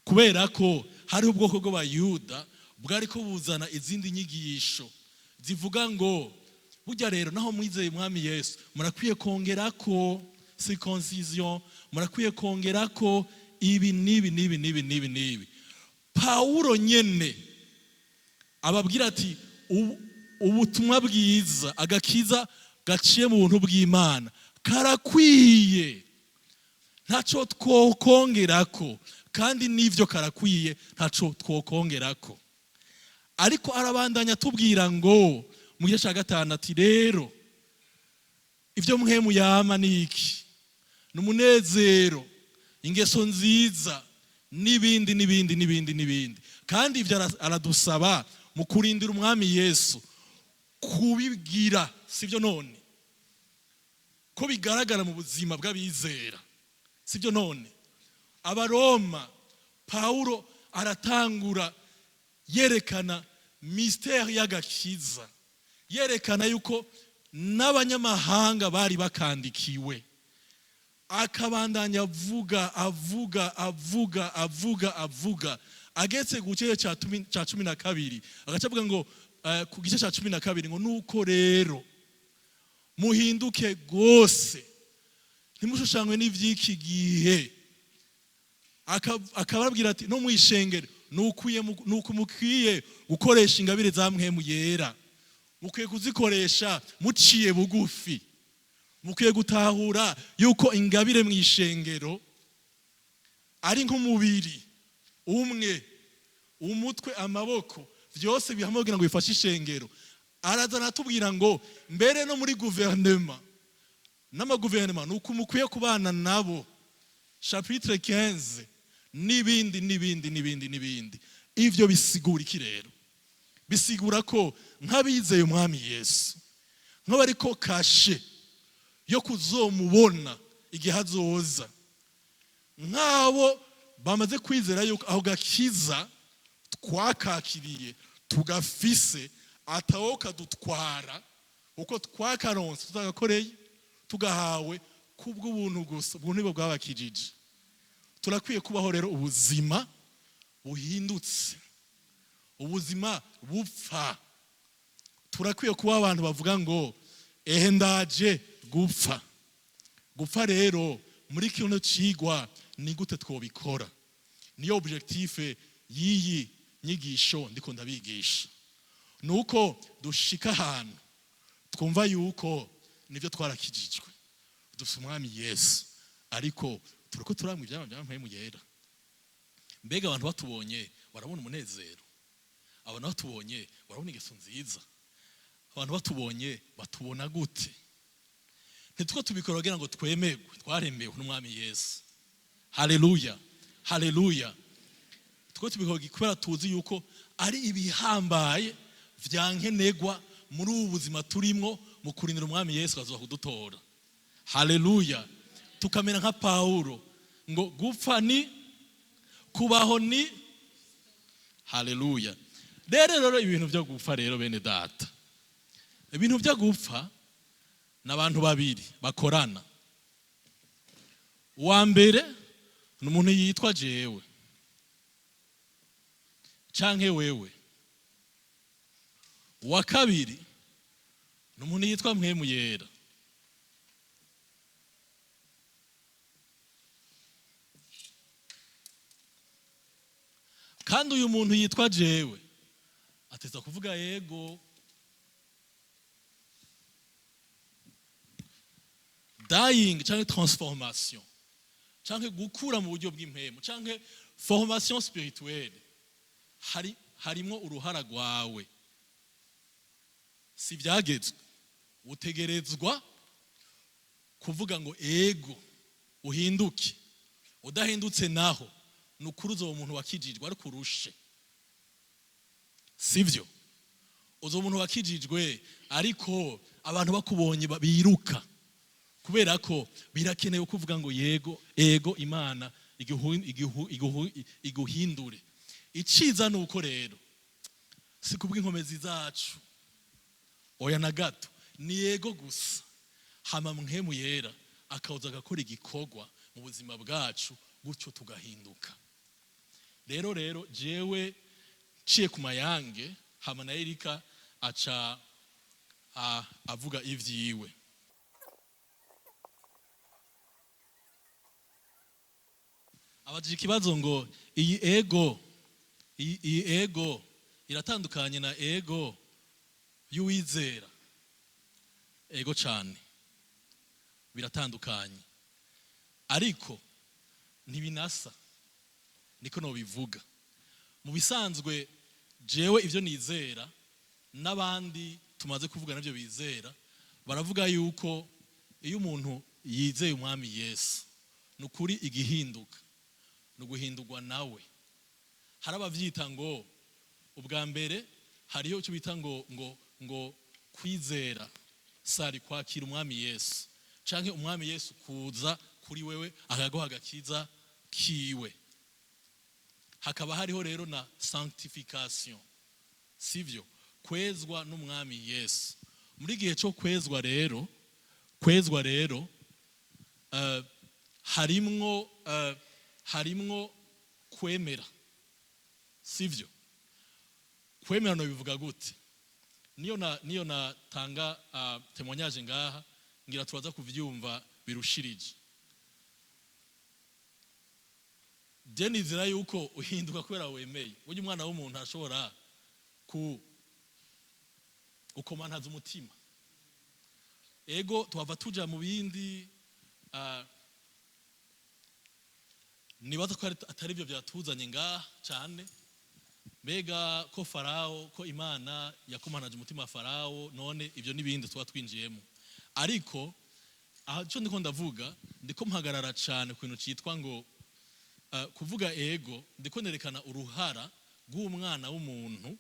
Kubera ko hariho ubwoko bw'Abayuda bwari ko buzana izindi nyigisho zivuga ngo: "Burya rero naho mwizeye Umwami Yesu, murakwiye kongera ko circoncision, murakwiye kongera ko ibi n'ibi n'ibi n'ibi n'ibi n'ibi." Pawulo nyene ababwira ati: "Ubutumwa bwiza, agakiza gaciye mu buntu bw'Imana karakwiye, ntacyo twokongerako, kandi n'ivyo karakwiye, ntaco twokongerako." Ariko arabandanya atubwira ngo mu gice cya gatanu ati: "Rero ibyo mpwemu yama ni iki? Ni umunezero, ingeso nziza, n'ibindi n'ibindi n'ibindi n'ibindi." Kandi ibyo aradusaba mu kurindira Umwami Yesu kubigira, sibyo none? Ko bigaragara mu buzima bw'abizera, sibyo none? Abaroma, Pawulo aratangura yerekana mystère y'agakiza, yerekana yuko N'abanyamahanga bari bakandikiwe. Akabandanya avuga, avuga, avuga, avuga, avuga, agetse ku gice ca 12, agaca avuga ngo ku gice ca 12 ngo: "Nuko rero muhinduke rwose, ntimushushanywe n'ivy'iki gihe." Akababwira ati: "No mwishengero nuko mukwiye gukoresha ingabire za Mpwemu Yera, mukwiye kuzikoresha muciye bugufi, mukwiye gutahura yuko ingabire mu ishengero ari nk'umubiri umwe, umutwe, amaboko, byose bihamwe kugira ngo bifashe ishengero." Araza aratubwira ngo mbere no muri guverinema, n'amaguverinema ni uko mukwiye kubana nabo, chapitre 15, n'ibindi n'ibindi n'ibindi n'ibindi. Ivyo bisigura iki rero? Bisigura ko nk'abizeye Umwami Yesu, nk'abariko kashe yo kuzomubona igihe azoza, nk'abo bamaze kwizera yuko aho gakiza twakakiriye, tugafise, atawo kadutwara, uko twakaronse tutagakoreye, tugahawe kubw'ubuntu gusa, ubuntu nibwo bwabakijije, turakwiye kubaho rero ubuzima buhindutse, ubuzima bupfa. Turakwiye kuba abantu bavuga ngo: "Ehe, ndaje gupfa." Gupfa rero muri kino cigwa ni gute twobikora? Niyo objectif y'iyi nyigisho ndiko ndabigisha, nuko dushika ahantu twumva yuko nivyo, twarakijijwe, dufite Umwami Yesu, ariko turiko turamwa ivyamwa vya Mpwemu Yera. Mbega abantu batubonye barabona umunezero? Abantu batubonye barabona ingeso nziza? Abantu batubonye batubona gute? Ntitwo tubikora kugira ngo twemerwe, twaremewe n'Umwami Yesu. Haleluya, haleluya! Two tubikora kubera tuzi yuko ari ibihambaye vyankenegwa muri ubu buzima turimwo, mu kurindira Umwami Yesu azoza kudutora. Haleluya! Tukamera nka Pawulo ngo: "Gupfa ni kubaho ni." Haleluya! Rero ibintu byo gupfa rero, bene data, ibintu byo gupfa ni abantu babiri bakorana. Uwa mbere ni umuntu yitwa jewe canke wewe. Uwa kabiri ni umuntu yitwa Mpwemu Yera. Kandi uyu muntu yitwa jewe ateza kuvuga yego. Dying canke transformation canke gukura mu buryo bw'impemu canke formation spirituelle, harimwo uruhara rwawe. Si byagezwe, utegerezwa kuvuga ngo ego, uhinduke. Udahindutse naho, ni ukuri uzoba umuntu wakijijwe ariko urushe, sivyo? Uzoba umuntu wakijijwe ariko abantu bakubonye biruka, kubera ko birakenewe kuvuga ngo yego, ego, Imana iguhindure. Iciza ni uko rero si kubw'inkomezi zacu, oya na gato, ni yego gusa, hama Mpwemu Yera akaza agakora igikorwa mu buzima bwacu, gutyo tugahinduka. Rero jewe nciye ku mayange, hama na Erika aca avuga ivyiwe. Abajije ikibazo ngo: iyi ego, iyi ego iratandukanye na ego y'uwizera? Ego cyane, biratandukanye, ariko ntibinasa, niko nobivuga. Mu bisanzwe jewe ivyo nizera n'abandi tumaze kuvuga navyo bizera, baravuga yuko iyo umuntu yizeye Umwami Yesu, ni ukuri igihinduka ni uguhindurwa nawe. Hari abavyita ngo ubwa mbere hariho icyo bita ngo kwizera sari kwakira Umwami Yesu, canke Umwami Yesu kuza kuri wewe akaguha agakiza kiwe. Hakaba hariho rero na sanctification, sivyo? Kwezwa n'Umwami Yesu. Muri gihe cyo kwezwa rero, kwezwa rero harimwo kwemera, sivyo? Kwemera no bivuga gute? Niyo natanga témoignage ngaha, ngira turaza kuvyumva birushirije. Je nizera yuko uhinduka kubera wemeye. Burya umwana w'umuntu ashobora ku ukomantaza umutima. Ego, tuhava tuja mu bindi, nibaza ko atari byo byatuzanye ngaha cyane. Mbega ko Farawo, ko Imana yakomanaje umutima wa Farawo, none ibyo n'ibindi tuba twinjiyemo. Ariko aha cyo ndiko ndavuga, ndiko mpagarara cyane ku kintu cyitwa ngo kuvuga ego. Ndiko nerekana uruhara rw'umwana w'umuntu,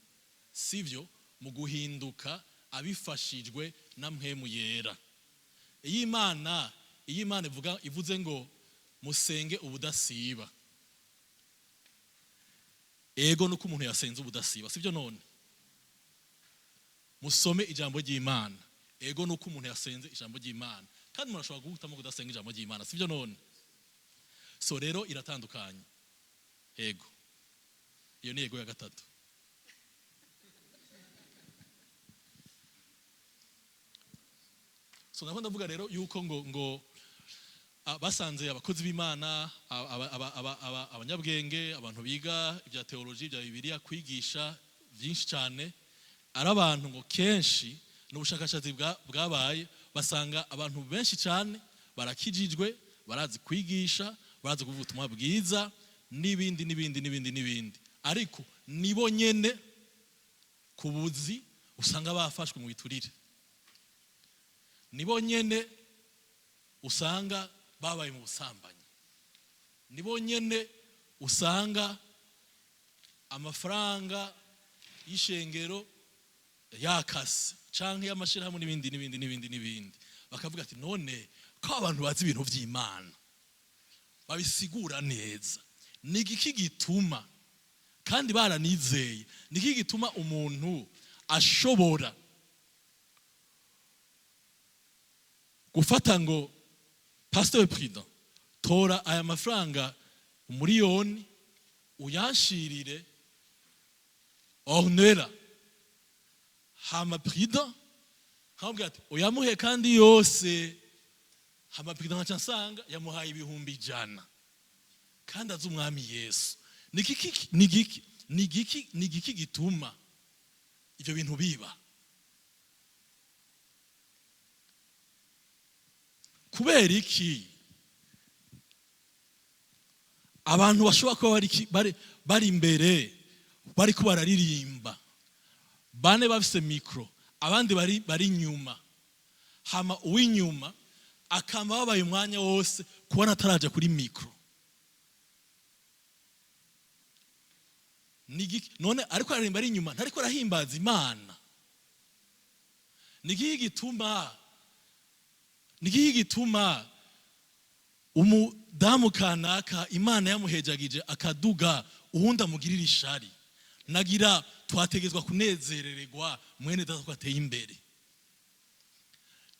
sivyo, mu guhinduka abifashijwe na Mpwemu Yera. Iyo Imana ivuga, ivuze ngo musenge ubudasiba, ego nuko umuntu yasenze ubudasiba, sibyo? None musome ijambo ry'Imana, ego nuko umuntu yasenze ijambo ry'Imana. Kandi umuntu ashobora guhitamo kudasenga ijambo ry'Imana, sibyo? None so rero iratandukanye. Ego, iyo ni ego ya gatatu. So nako ndavuga rero yuko ngo basanze abakozi b'Imana, abanyabwenge, abantu biga ibya teoloji, ibya Bibiliya, kwigisha byinshi cyane, ari abantu ngo kenshi n'ubushakashatsi bwabaye, basanga abantu benshi cyane barakijijwe, barazi kwigisha, barazi kuvuga ubutumwa bwiza n'ibindi n'ibindi n'ibindi n'ibindi, ariko nibo nyene ku buzi usanga bafashwe mu biturire, nibo nyene usanga babaye mu busambanyi, nibo nyene usanga amafaranga y'ishengero yakase canke y'amashirahamwe n'ibindi n'ibindi n'ibindi n'ibindi. Bakavuga ati none ko abantu bazi ibintu vy'Imana babisigura neza, ni igiki gituma, kandi baranizeye, ni igiki gituma umuntu ashobora gufata ngo Pasteur Prudent, tora aya mafaranga 1 miliyoni uyanshirire Ornella, hama Prudent nkamubwira ati uyamuhe kandi yose, hama Prudent nkaca nsanga yamuhaye 100,000 kandi azi Umwami Yesu? Ni igiki, ni igiki, ni igiki gituma ivyo bintu biba? Kubera iki abantu bashobora kuba bari imbere bariko bararirimba, bane bafise mikro, abandi bari inyuma, hama uw'inyuma akama babaye umwanya wose kubona ataraja kuri mikro? Nigiki none ariko aririmba ari inyuma, ntariko arahimbaza Imana? Nigiki gituma, nigiki gituma umudamu kanaka Imana yamuhejagije akaduga, uwundi amugirira ishari? Nagira twategezwa kunezerererwa mwene data ko ateye imbere.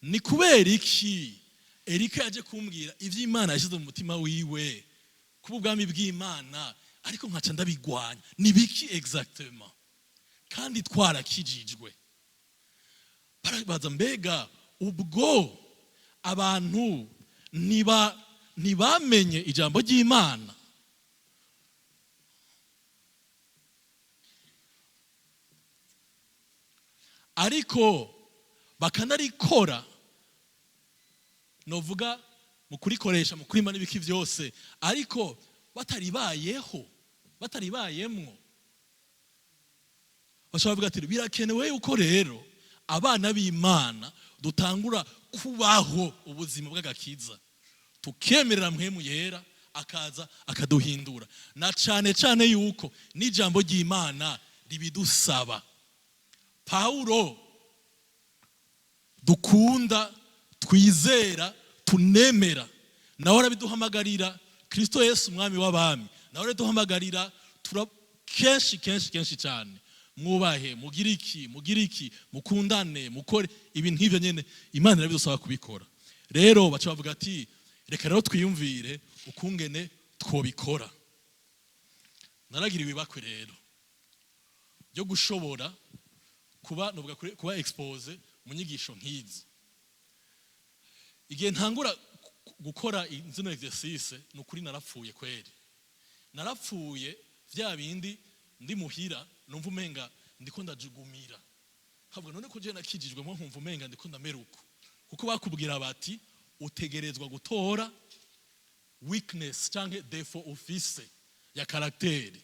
Ni kubera iki Erika yaje kumbwira ivy'Imana yashyize mu mutima wiwe kuba ubwami bw'Imana, ariko nkaca ndabigwanya? Ni biki exactement? Kandi twarakijijwe. Barabaza mbega ubwo abantu ntibamenye ijambo ry'Imana? Ariko bakanarikora, novuga mu kurikoresha, mu kurima n'ibiki byose, ariko bataribayeho, bataribayemwo. Bashobora kuvuga ati birakenewe yuko rero abana b'Imana dutangura kubaho ubuzima bw'agakiza, tukemerera Mpwemu Yera akaza akaduhindura, na cane cane yuko n'ijambo ry'Imana ribidusaba. Paulo dukunda, twizera, tunemera, nawe arabiduhamagarira. Kristo Yesu Umwami w'abami nawe arabiduhamagarira kenshi kenshi kenshi cyane. Mwubahe, mugire iki, mugire iki, mukundane, mukore ibintu nk'ivyo nyene. Imana irabidusaba kubikora. Rero baca bavuga ati: "Reka rero twiyumvire ukungene twobikora." Naragira ibibakwe rero ryo gushobora kuba, novuga, kuba exposé mu nyigisho nk'izi. Igihe ntangura gukora zino exercice, ni ukuri narapfuye kweri, narapfuye. Vya bindi ndi muhira numva umenga ndiko ndajugumira, havuga: "None ko je nakijijwe mo nkumva umenga ndiko ndamera uko?" Kuko bakubwira bati utegerezwa gutora weakness canke défaut ufise ya caractère,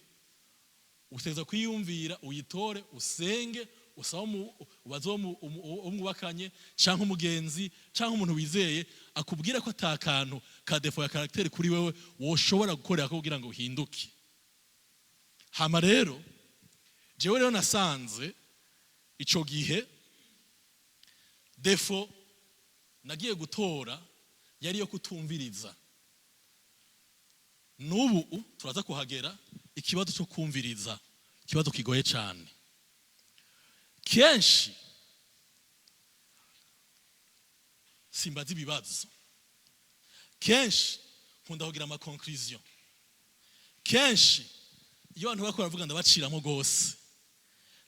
utegerezwa kwiyumvira, uyitore, usenge, usabe, ubaze uwo mwubakanye canke umugenzi canke umuntu wizeye, akubwira ko ata kantu ka défaut ya caractère kuri wewe woshobora gukorera ko kugira ngo uhinduke. Hama rero jewe rero nasanze ico gihe défaut nagiye gutora yari yo kutumviriza. N'ubu turaza kuhagera. Ikibazo cyo kumviriza, ikibazo kigoye cyane. Kenshi simbaza ibibazo, kenshi nkunda kugira ama conclusion, kenshi iyo abantu bariko baravuga ndabaciramo rwose,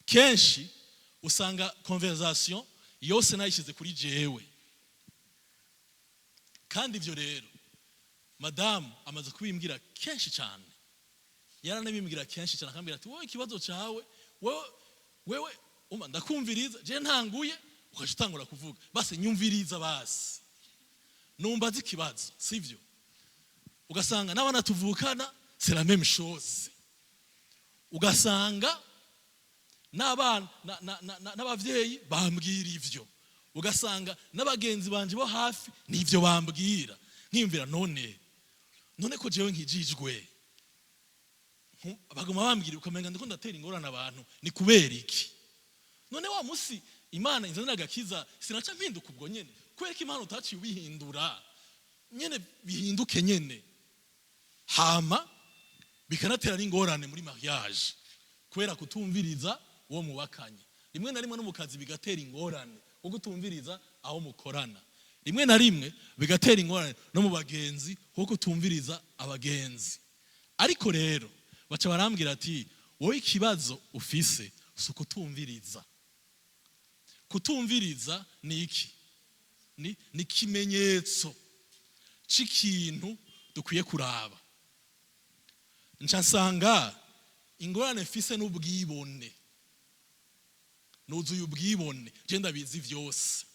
kenshi usanga conversation yose nayishyize kuri jewe. Kandi ibyo rero madamu amaze kubimbwira kenshi cyane, yaranabimbwira kenshi cyane, akambwira ati: "Wowe ikibazo cyawe, wewe wewe uma ndakumviriza, je ntanguye ukaca utangura kuvuga. Basi nyumviriza, basi numbaza ikibazo, sivyo?" Ugasanga n'abana tuvukana, c'est la même chose. Ugasanga n'abana n'abavyeyi bambwira ivyo, ugasanga n'abagenzi banje bo hafi nivyo bambwira. Nkiyumvira: None ko jewe nkijijwe, baguma bambwira, ukamenga ndiko ndatera ingorane abantu, ni kubera iki? None wa musi Imana inzanira agakiza sinaca mpinduka ubwo nyene? Kubera ko Imana utaciye ubihindura nyene, bihinduke nyene." Hama bikanatera n'ingorane muri mariage kubera kutumviriza uwo mubakanye. Rimwe na rimwe no mu kazi bigatera ingorane kuko kutumviriza aho mukorana. Rimwe na rimwe bigatera ingorane no mu bagenzi kuko kutumviriza abagenzi. Ariko rero baca barambwira ati: "Wowe ikibazo ufise si ukutumviriza. Kutumviriza ni iki? Ni ikimenyetso c'ikintu dukwiye kuraba." Nca nsanga ingorane mfise n'ubwibone, nuzuye ubwibone, je ndabizi vyose.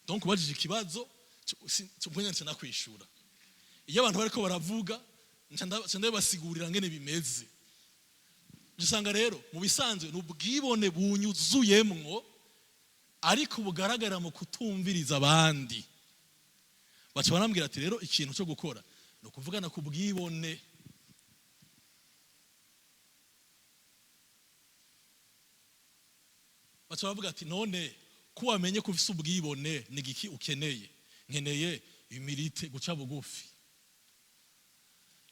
Donc ubajije ikibazo, ubwo nca nakwishura. Iyo abantu bariko baravuga, nca ndabasigurira ngene bimeze. Usanga rero mu bisanzwe ni ubwibone bunyuzuyemwo, ariko bugaragara mu kutumviriza abandi. Baca barambwira ati: "Rero ikintu cyo gukora ni ukuvugana ku bwibone." Baca bavuga ati: "None ko wamenye ko ufise ubwibone, ni igiki ukeneye?" Nkeneye humilité, guca bugufi.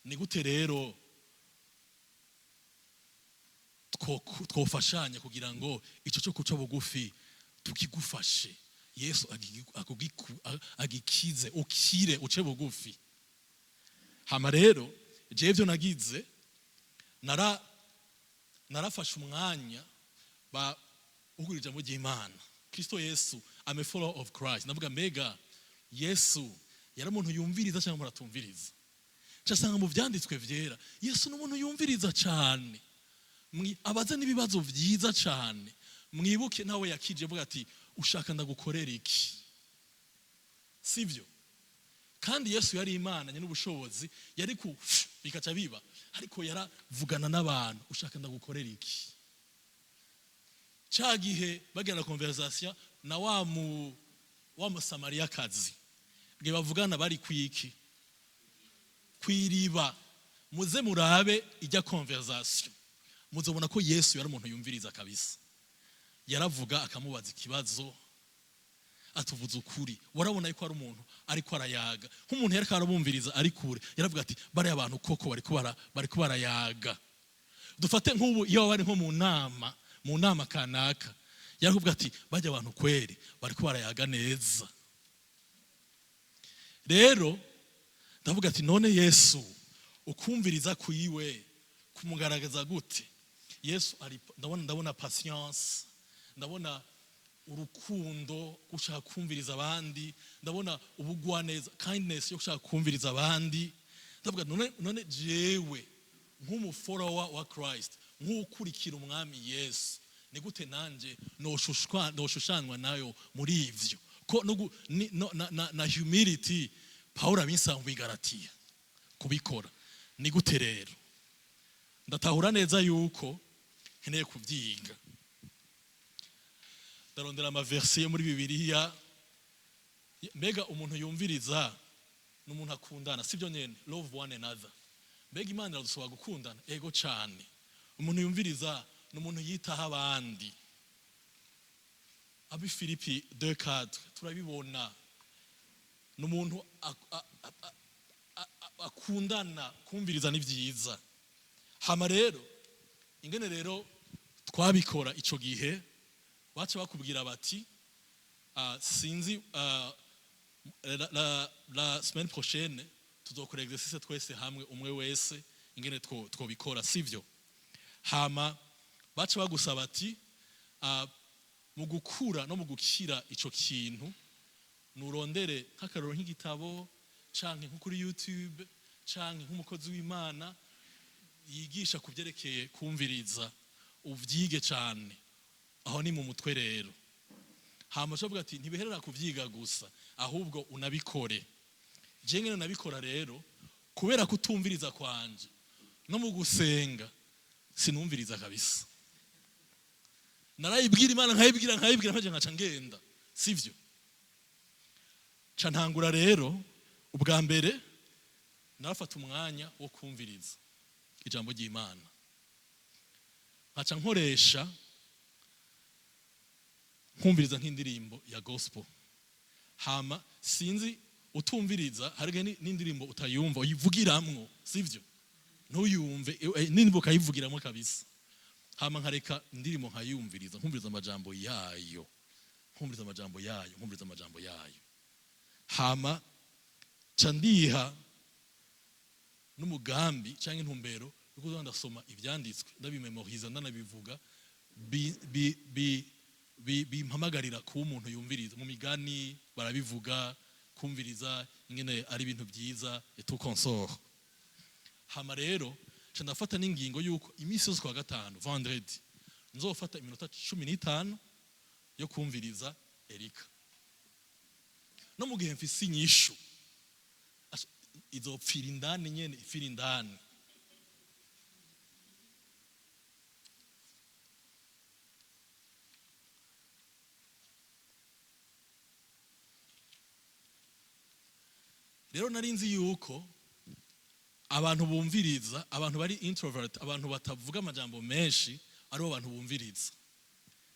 Ni gute rero twofashanya kugira ngo icyo cyo guca bugufi tukigufashe, Yesu agikize, ukire, uce bugufi? Hama rero jewe ivyo nagize, narafashe umwanya ba ugura ijambo ry'Imana, Kristo Yesu. I'm a follower of Christ. Ndavuga: "Mbega Yesu yari umuntu yumviriza cyangwa umuntu atumviriza?" Nsanga mu vyanditswe vyera Yesu ni umuntu yumviriza cyane, abaza n'ibibazo vyiza cyane. Mwibuke nawe yakije avuga ati: "Ushaka ndagukorera iki?" Sivyo? Kandi Yesu yari Imana n'ubushobozi, yari ku bikaca biba, ariko yaravugana n'abantu: "Ushaka ndagukorera iki?" Ca gihe bagirana conversation na wa Musamariyakazi, nge bavugana bari kwiki? Kwiriba. Muze murabe ijya conversation, muzobona ko Yesu yari umuntu yumviriza kabisa. Yaravuga, akamubaza ikibazo, atuvuza ukuri. Warabona yuko ari umuntu ariko arayaga nk'umuntu yariko arabumviriza ari kure. Yaravuga ati: "Bariya abantu koko bariko barayaga." Dufate nk'ubu iyo bari nko mu nama kanaka, yarakubwira ati: "Bajya abantu kweri bariko barayaga neza." Rero ndavuga ati: "None Yesu ukumviriza kuyiwe kumugaragaza gute?" Yesu ari, ndabona patience, ndabona urukundo, gushaka kumviriza abandi, ndabona ubugwaneza, kindness yo gushaka kumviriza abandi. Ndavuga: None jewe nk'umu follower wa Christ, nk'ukurikira Umwami Yesu, ni gute nanje noshushanywa nayo muri ivyo?" Ko no, ni, no, na humility Paulo abinsanga i Galatiya kubikora ni gute? Rero ndatahura neza yuko nkeneye kubyiga. Ndarondera ama versets yo muri Bibiliya. Mbega umuntu yumviriza ni umuntu akundana, sibyo nyene? Love one another. Mbega Imana iradusaba gukundana? Ego cane. Umuntu yumviriza ni umuntu yitaho abandi. Abi Filipi 2:4 turabibona, ni umuntu akundana. Kumviriza ni byiza. Hama rero ingene rero twabikora ico gihe, baca bakubwira bati, sinzi, la semaine prochaine tuzokora exercice twese hamwe, umwe wese ingene twobikora, sivyo? Hama baca bagusaba ati, mu gukura no mu gukira ico kintu, nurondere nk'akaroro nk'igitabo canke nko kuri YouTube canke nk'umukozi w'Imana yigisha ku byerekeye kumviriza, uvyige cane. Aho ni mu mutwe. Rero hama ucavuga ati ntibiherera kuvyiga gusa, ahubwo unabikore. Je ngene nabikora rero, kubera kutumviriza kwanje, no mu gusenga sinumviriza kabisa. Narayibwira Imana, nkayibwira, nkayibwira, nkaje nkaca ngenda, sivyo? Ca ntangura rero, ubwa mbere narafata umwanya wo kumviriza ijambo ry'Imana, nkaca nkoresha nkumviriza nk'indirimbo ya gospel. Hama sinzi, utumviriza hari igihe n'indirimbo utayumva, uyivugiramwo, sivyo? Ntuyumve, n'indirimbo ukayivugiramwo kabisa. Hama nkareka indirimbo nkayumviriza, nkumviriza amajambo yayo, nkumviriza amajambo yayo, nkumviriza amajambo yayo. Hama ca ndiha n'umugambi cyangwa intumbero yo kuza ndasoma ivyanditswe, ndabimemoriza, ndanabivuga, bimpamagarira kuba umuntu yumviriza. Mu Migani barabivuga, kumviriza ingene ari ibintu byiza et tout consort. Hama rero ca ndafata n'ingingo yuko iminsi yose kwa gatanu, vendredi, nzofata iminota 15 yo kumviriza Erika, no mu gihe mfise inyishu izopfira indani nyene, ifira indani. Rero nari nzi yuko abantu bumviriza, abantu bari introvert, abantu batavuga amajambo menshi, aribo bantu bumviriza.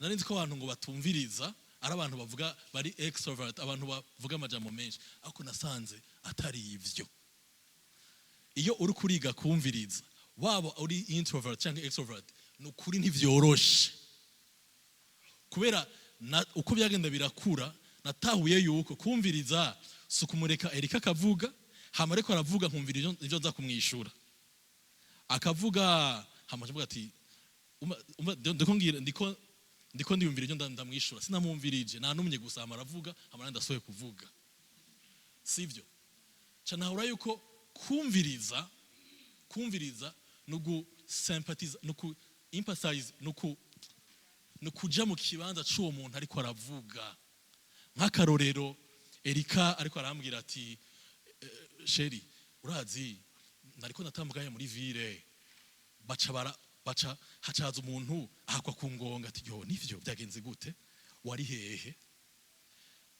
Nari nzi ko abantu ngo batumviriza ari abantu bavuga, bari extrovert, abantu bavuga amajambo menshi, ariko nasanze atari ivyo. Iyo uri kuriga kumviriza, waba uri introvert cyangwa extrovert, ni ukuri ntivyoroshe, kubera uko byagenda birakura natahuye yuko kumviriza si ukumureka Erika akavuga, hama ariko aravuga nkumvira ivyo nza kumwishura. Akavuga, hama avuga ati ndiko ngira, ndiko ndiyumvira ivyo ndamwishura. Sinamwumvirije, nanumye gusa. Hama aravuga, hama nanjye ndasohoye kuvuga, sivyo? Ca nahura yuko kumviriza ni ugusympathiza, ni uku empathize, ni ukuja mu kibanza c'uwo muntu ariko aravuga. Nk'akarorero, Erika ariko arambwira ati: "Chéri, urazi nariko ndatambuka muri ville, baca bara baca hacaza umuntu ahakwa ku ngonga." Ati: "Yo, nivyo? Byagenze gute? Wari hehe?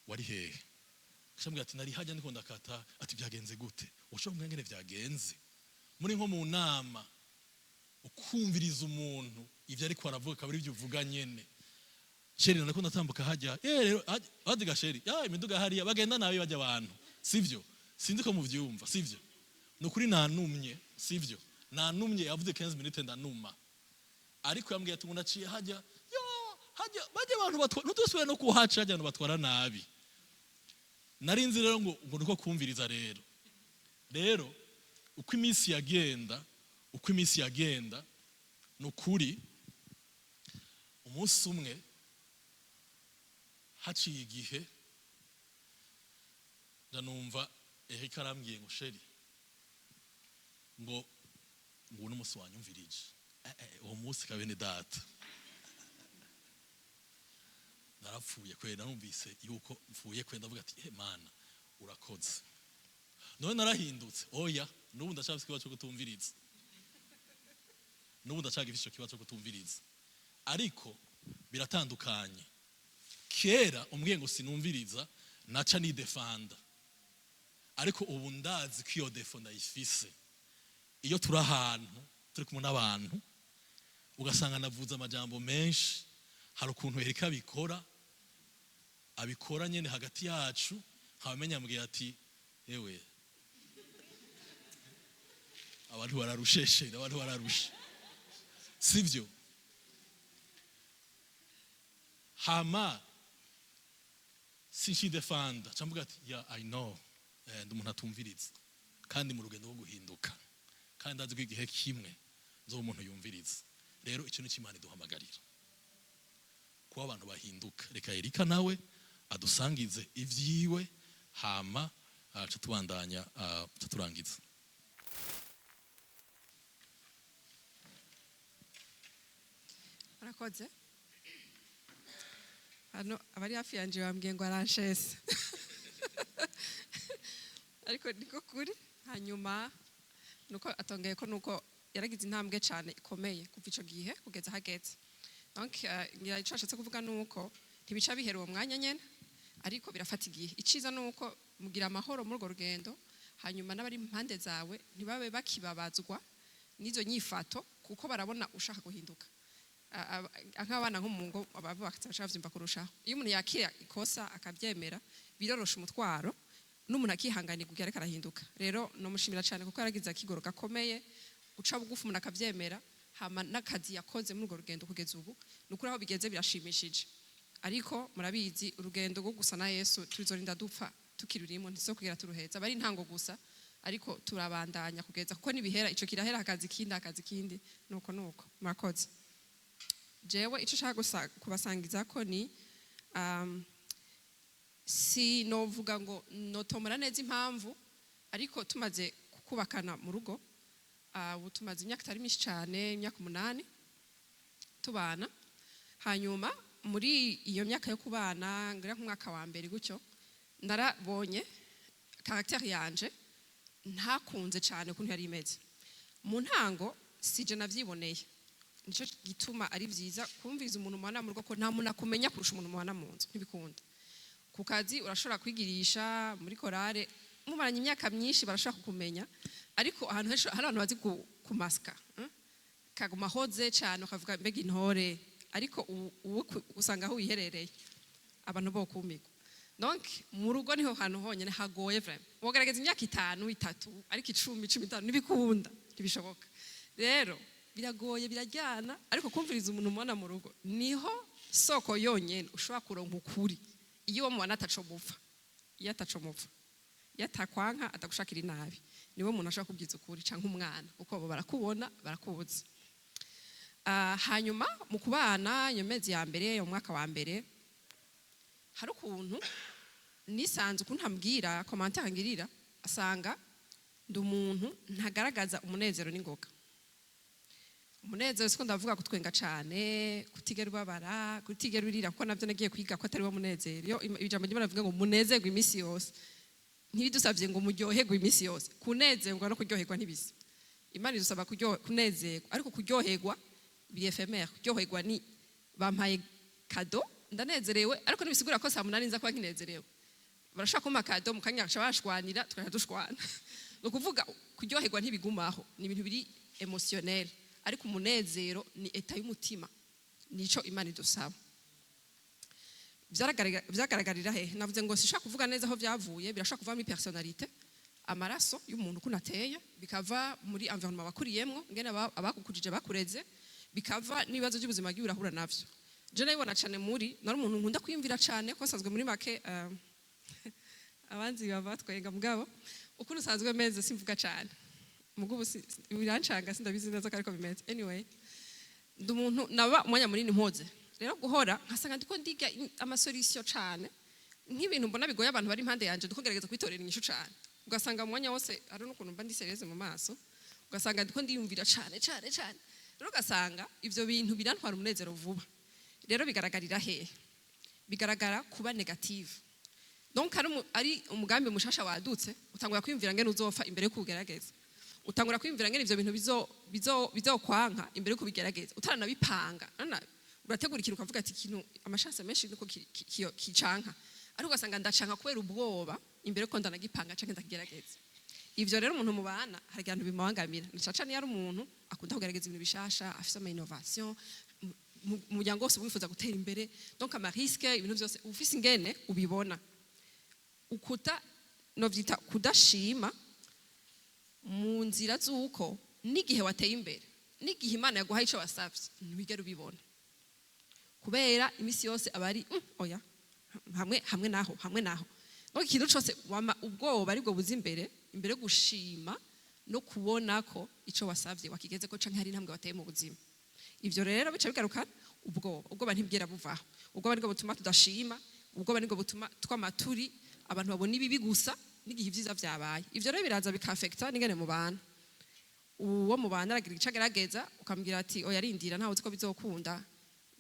Wari hehe?" Akambwira ati: "Nari hajya ndiko ndakata." Ati: "Byagenze gute? Ushobora kumbwira ngene byagenze?" Muri nko mu nama, ukumviriza umuntu ivyo ariko aravuga, akaba ari ibyo uvuga nyene: "Chéri, nariko ndatambuka hajya, rero hadiga chéri, ya imiduga hariya bagenda nabi, bajya abantu, sivyo?" Sinzi ko muvyumva, sivyo? Ni ukuri nanumye, sivyo? Nanumye, yavuze 15 minutes ndanuma. Ariko yambwiye ati ngo naciye hajya yo hajya bajya abantu batwara, ntudusubire no kuhaca, hajya abantu batwara nabi. Nari nzi rero ngo niko kumviriza. Rero uko iminsi yagenda, ni ukuri, umunsi umwe haciye igihe, ndanumva Erika arambwiye ngo: "Chéri," ngo uno munsi wanyumvirije. Uwo munsi kabene data narapfuye kwera, narumvise yuko mfuye kwenda, ndavuga ati: "Eh Mana, urakoze, none narahindutse." Oya, n'ubu ndacafise ikibazo cyo kutumviriza, n'ubu ndacagifise ico kibazo cyo kutumviriza, ariko biratandukanye. Kera umbwiye ngo sinumviriza, naca nidefanda, ariko ubu ndazi ko iyo défaut ndayifise. Iyo turi ahantu, turi kumwe n'abantu, ugasanga navuze amajambo menshi, hari ukuntu Erika abikora nyene hagati yacu, nkabamenya ambwiye ati: "Ewe, abantu bararusheshe, abantu bararushe, sivyo?" Hama sinshidefanda, camvuga ati: "Yeah, I know, ndi umuntu atumviriza, kandi mu rugendo rwo guhinduka, kandi ndazi ko igihe kimwe nzoba umuntu yumviriza." Rero icyo ni cyo Imana iduhamagarira, kuba abantu bahinduka. Reka Erika nawe adusangize ivyiwe, hama ca tubandanya, ca turangiza. Murakoze. Hano abari hafi yanje bambwiye ngo aranshese, ariko niko kuri. Hanyuma nuko atongeye ko nuko yaragize intambwe cyane ikomeye kuva ico gihe kugeza hageze. Donc ngira ico ashatse kuvuga nuko ntibica bihera uwo mwanya nyene, ariko birafata igihe. Iciza nuko mugira amahoro muri urwo rugendo, hanyuma n'abari impande zawe ntibabe bakibabazwa n'izo nyifato, kuko barabona ushaka guhinduka. Nk'abana nko mu ngo baba bavyumva kurushaho. Iyo umuntu yakira ikosa akabyemera, birorosha umutwaro, n'umuntu akihanganira kugira ariko arahinduka. Rero nomushimira cyane kuko yaragize akigoro gakomeye, guca bugufi umuntu akavyemera, hama n'akazi yakoze muri urwo rugendo kugeza ubu, ni ukuri aho bigeze birashimishije. Ariko murabizi, urugendo rwo gusa na Yesu tuzorinda dupfa tukirurimo, ntizokugera turuheza. Aba ari intango gusa, ariko turabandanya kugeza, kuko nibihera ico kirahera, akazi kindi, akazi kindi, nuko. Murakoze. Jewe ico nshaka gusa kubasangiza ko ni si novuga ngo notomora neza impamvu, ariko tumaze kubakana mu rugo, ubu tumaze imyaka itari myinshi cyane, imyaka 8 tubana. Hanyuma muri iyo myaka yo kubana, ngira nk'umwaka wa mbere gutyo, narabonye caractère yanje ntakunze cyane ukuntu yari imeze mu ntango. Sije navyiboneye, nico gituma ari vyiza kumviza umuntu mubana mu rugo, ko nta muntu akumenya kurusha umuntu mubana mu nzu. Ntibikunda. Ku kazi urashobora kwigirisha, muri korale mumaranye imyaka myinshi barashobora kukumenya, ariko ahantu henshi hari abantu bazi kumasika, Kaguma hoze cyane, ukavuga mbega intore, ariko usanga aho wiherereye abantu bo kumirwa. Donc mu rugo niho hantu honyine hagoye vraiment. Wogerageza imyaka 5, 3, ariko 10, 15 ntibikunda, ntibishoboka. Rero biragoye, birajyana, ariko kumviriza umuntu mubona mu rugo niho soko yonyene ushobora kuronka ukuri. Iyo uwo mubona ataco mupfa, iyo ataco mupfa, iyo atakwanka, atagushakira inabi, niwe muntu ashobora kubwiza ukuri, canke umwana, kuko bo barakubona, barakuzi. Hanyuma mu kubana, iyo mezi ya mbere, mu mwaka wa mbere, hari ukuntu nisanze, ukuntu ambwira, commentaire angirira, asanga ndi umuntu ntagaragaza umunezero n'ingoga. Umunezero siko ndavuga kutwenga cane, kutigera ubabara, kutigera urira, kuko navyo nagiye kwiga ko atari wo munezero. Iyo ijambo ry'Imana rivuga ngo munezerwe iminsi yose, ntibidusabye ngo muryoherwe iminsi yose. Kunezerwa no kuryoherwa ntibisa. Imana idusaba kunezerwa, ariko kuryoherwa biri éphémère. Kuryoherwa ni bampaye cadeau ndanezerewe, ariko ntibisigura ko saa 8 nza kuba nkinezerewe. Barashaka kumpa cadeau, mu kanya gaca bashwanira, tugaca dushwana. Ni ukuvuga kuryoherwa ntibigumaho, ni ibintu biri émotionnel, ariko umunezero ni état y'umutima, nico Imana idusaba. Vyagaragarira hehe? Navuze ngo sishaka kuvuga neza aho vyavuye. Birashobora kuva muri personnalité, amaraso y'umuntu ukuntu ateye, bikava muri environnement wakuriyemwo, ngene abagukujije bakureze, Bikava n'ibibazo by'ubuzima bwiwe urahura navyo. Je nabibona cane muri nari umuntu nkunda kwiyumvira cane, ko nsanzwe muri make abanzi baba batwenga, mugabo ukuntu usanzwe meze simvuga cane, mugubu birancanga, sindabizi neza ko ariko bimeze. Anyway, ndi umuntu naba umwanya munini mpoze. Rero guhora nkasanga ndiko ndiga amasolution cane, nk'ibintu mbona bigoye abantu bari impande yanje, ndiko ngerageza kwitorera inyishu cane. Ugasanga mu mwanya wose ari n'ukuntu mba ndi sérieuse mu maso, ugasanga ndiko ndiyumvira cane cane cane. Rero ugasanga ivyo bintu birantwara umunezero vuba. Rero bigaragarira hehe? Bigaragara kuba négative. Donc ari umugambi mushasha wadutse, utangura kwiyumvira ngene uzopfa imbere yo kuwugerageza, utangura kwiyumvira ngene ivyo bintu bizokwanka imbere yo kubigerageza, utaranabipanga. Urategura ikintu ukavuga ati ikintu amashance menshi niko kicanka, ariko ugasanga ndacanka kubera ubwoba imbere ko ndanagipanga canke ndakigerageza. Ivyo rero umuntu mubana hari igihe bimubangamira, na cane cane iyo ari umuntu akunda kugerageza ibintu bishasha, afise ama innovation mu muryango wose wifuza gutera imbere. Donc ama risque, ibintu byose ufise ingene ubibona, ukuta novyita kudashima mu nzira z'uko n'igihe wateye imbere, n'igihe Imana yaguhaye ico wasavye, ntiwigera ubibona, kubera imisi yose aba ari oya, hamwe hamwe naho hamwe naho. Donc ikintu cose wama ubwoba aribwo buza imbere, imbere yo gushima no kubona ko ico wasavye wakigeze ko canke hari intambwe wateye mu buzima. Ivyo rero bica bigaruka ubwoba. Ubwoba ntibwera buvaho. Ubwoba nibwo butuma tudashima, ubwoba nibwo butuma twama turi abantu babona ibibi gusa n'igihe ivyiza vyabaye. Ivyo rero biraza bikafekta n'ingene mubana. Uwo mubana aragira ico agerageza, ukamubwira ati oya, rindira, ntawe uzi ko bizokunda,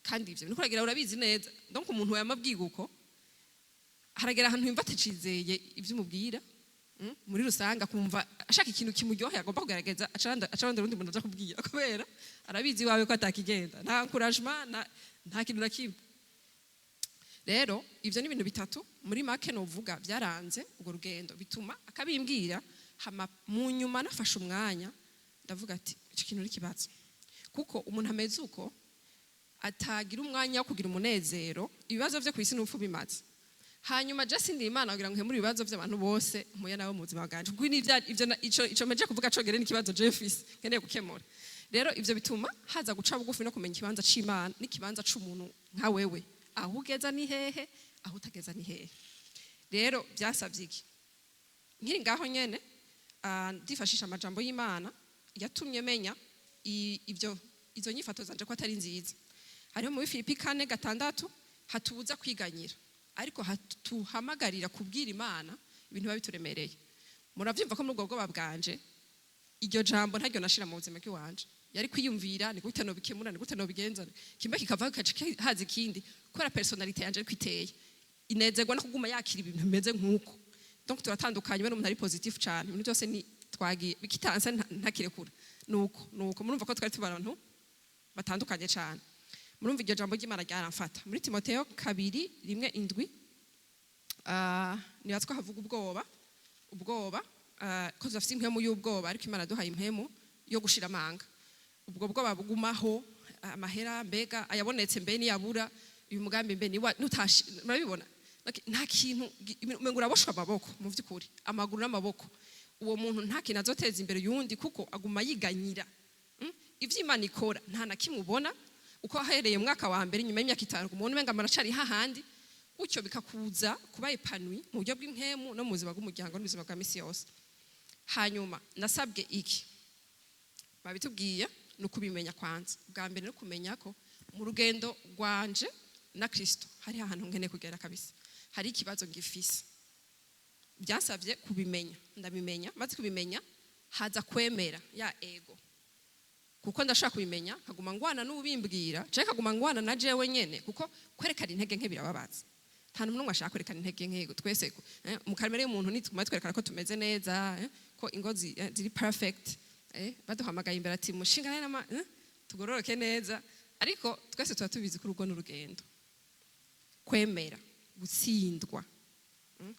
kandi ivyo niko uragira, urabizi neza. Donc umuntu yamabwiga uko haragera ahantu yumva atacizeye ivyo umubwira. Muri rusange akumva ashaka ikintu kimuryoheye agomba kugerageza, acaranda urundi muntu aja kubwira, kubera arabizi iwawe ko atakigenda, nta encouragement, nta kintu na kimwe. Rero ivyo ni ibintu bitatu muri make novuga byaranze urwo rugendo, bituma akabimbwira. Hama mu nyuma nafashe umwanya ndavuga ati ico kintu ni kibazo, kuko umuntu ameze uko atagira umwanya wo kugira umunezero, ibibazo vyo kw'isi n'urupfu bimaze. Hanyuma je sindi Imana kugira ngo nkemure ibibazo by'abantu bose mpuye nabo mu buzima bwanje, kuko n'ivya ivyo ico meje kuvuga cogere n'ikibazo je mfise nkeneye gukemura. Rero ivyo bituma haza guca bugufi no kumenya ikibanza c'Imana n'ikibanza c'umuntu nka wewe. Aho ugeza ni hehe? Aho utageza ni hehe? Rero byasabye iki? Nkiri ngaho nyene, ndifashisha amajambo y'Imana yatumye menya ibyo izo nyifato zanje ko atari nziza. Hariho muri Filipi 4:6 hatubuza kwiganyira, ariko hatuhamagarira kubwira Imana ibintu biba bituremereye. Muravyumva ko muri ubwo bwoba bwanje iryo jambo ntaryo nashira mu buzima bw'iwanje. Yari kwiyumvira ni gute nobikemura, ni gute nobigenza, kimwe kikava kaca haza ikindi, kubera personnalité yanje ariko iteye, inezerwa no kuguma yakira ibintu bimeze nk'uko. Donc turatandukanye, we n'umuntu ari positif cyane, ibintu byose ni twagiye bikitanse ntakirekura. Nuko murumva ko twari tuba abantu batandukanye cyane. Murumva iryo jambo ry'Imana ryaramfata muri Timoteyo 2:1-7. Nibatswa havuga ubwoba, ko tudafite impwemu y'ubwoba, ariko Imana duhaye impwemu yo gushira amanga. Ubwo bwoba bugumaho, amahera mbega ayabonetse, mbe niyabura, uyu mugambi mbe niwa nutashi, murabibona. Like, nta kintu umengo uraboshwa amaboko mu vy'ukuri, amaguru n'amaboko. Uwo muntu nta kintu azoteza imbere yundi, kuko aguma yiganyira. Ivyo Imana ikora nta na kimwe ubona. Uko ahereye mu mwaka wa mbere, nyuma y'imyaka 5 umuntu umenga maracari hahandi. Gutyo bikakuza kuba épanoui mu buryo bw'impwemu no mu buzima bw'umuryango n'ubuzima bwa misi yose. Hanyuma nasabwe iki? Babitubwiye, ni ukubimenya kwanza. Bwa mbere no kumenya ko mu rugendo rwanje na Kristo hari ahantu nkeneye kugera kabisa, hari ikibazo ngifise. Byasabye kubimenya, ndabimenya. Maze kubimenya haza kwemera ya ego, kuko ndashaka kubimenya nkaguma ngwana n'ubimbwira canke nkaguma ngwana na jewe nyene, kuko kwerekana intege nke birababaza. Nta n'umwe ashaka kwerekana intege nke. Twese mu kamere y'umuntu nituguma twerekana ko tumeze neza, ko ingozi ziri perfect, baduhamagaye imbere ati mushingane nama tugororoke neza, ariko twese tuba tubizi ko urugo n'urugendo. Kwemera gutsindwa.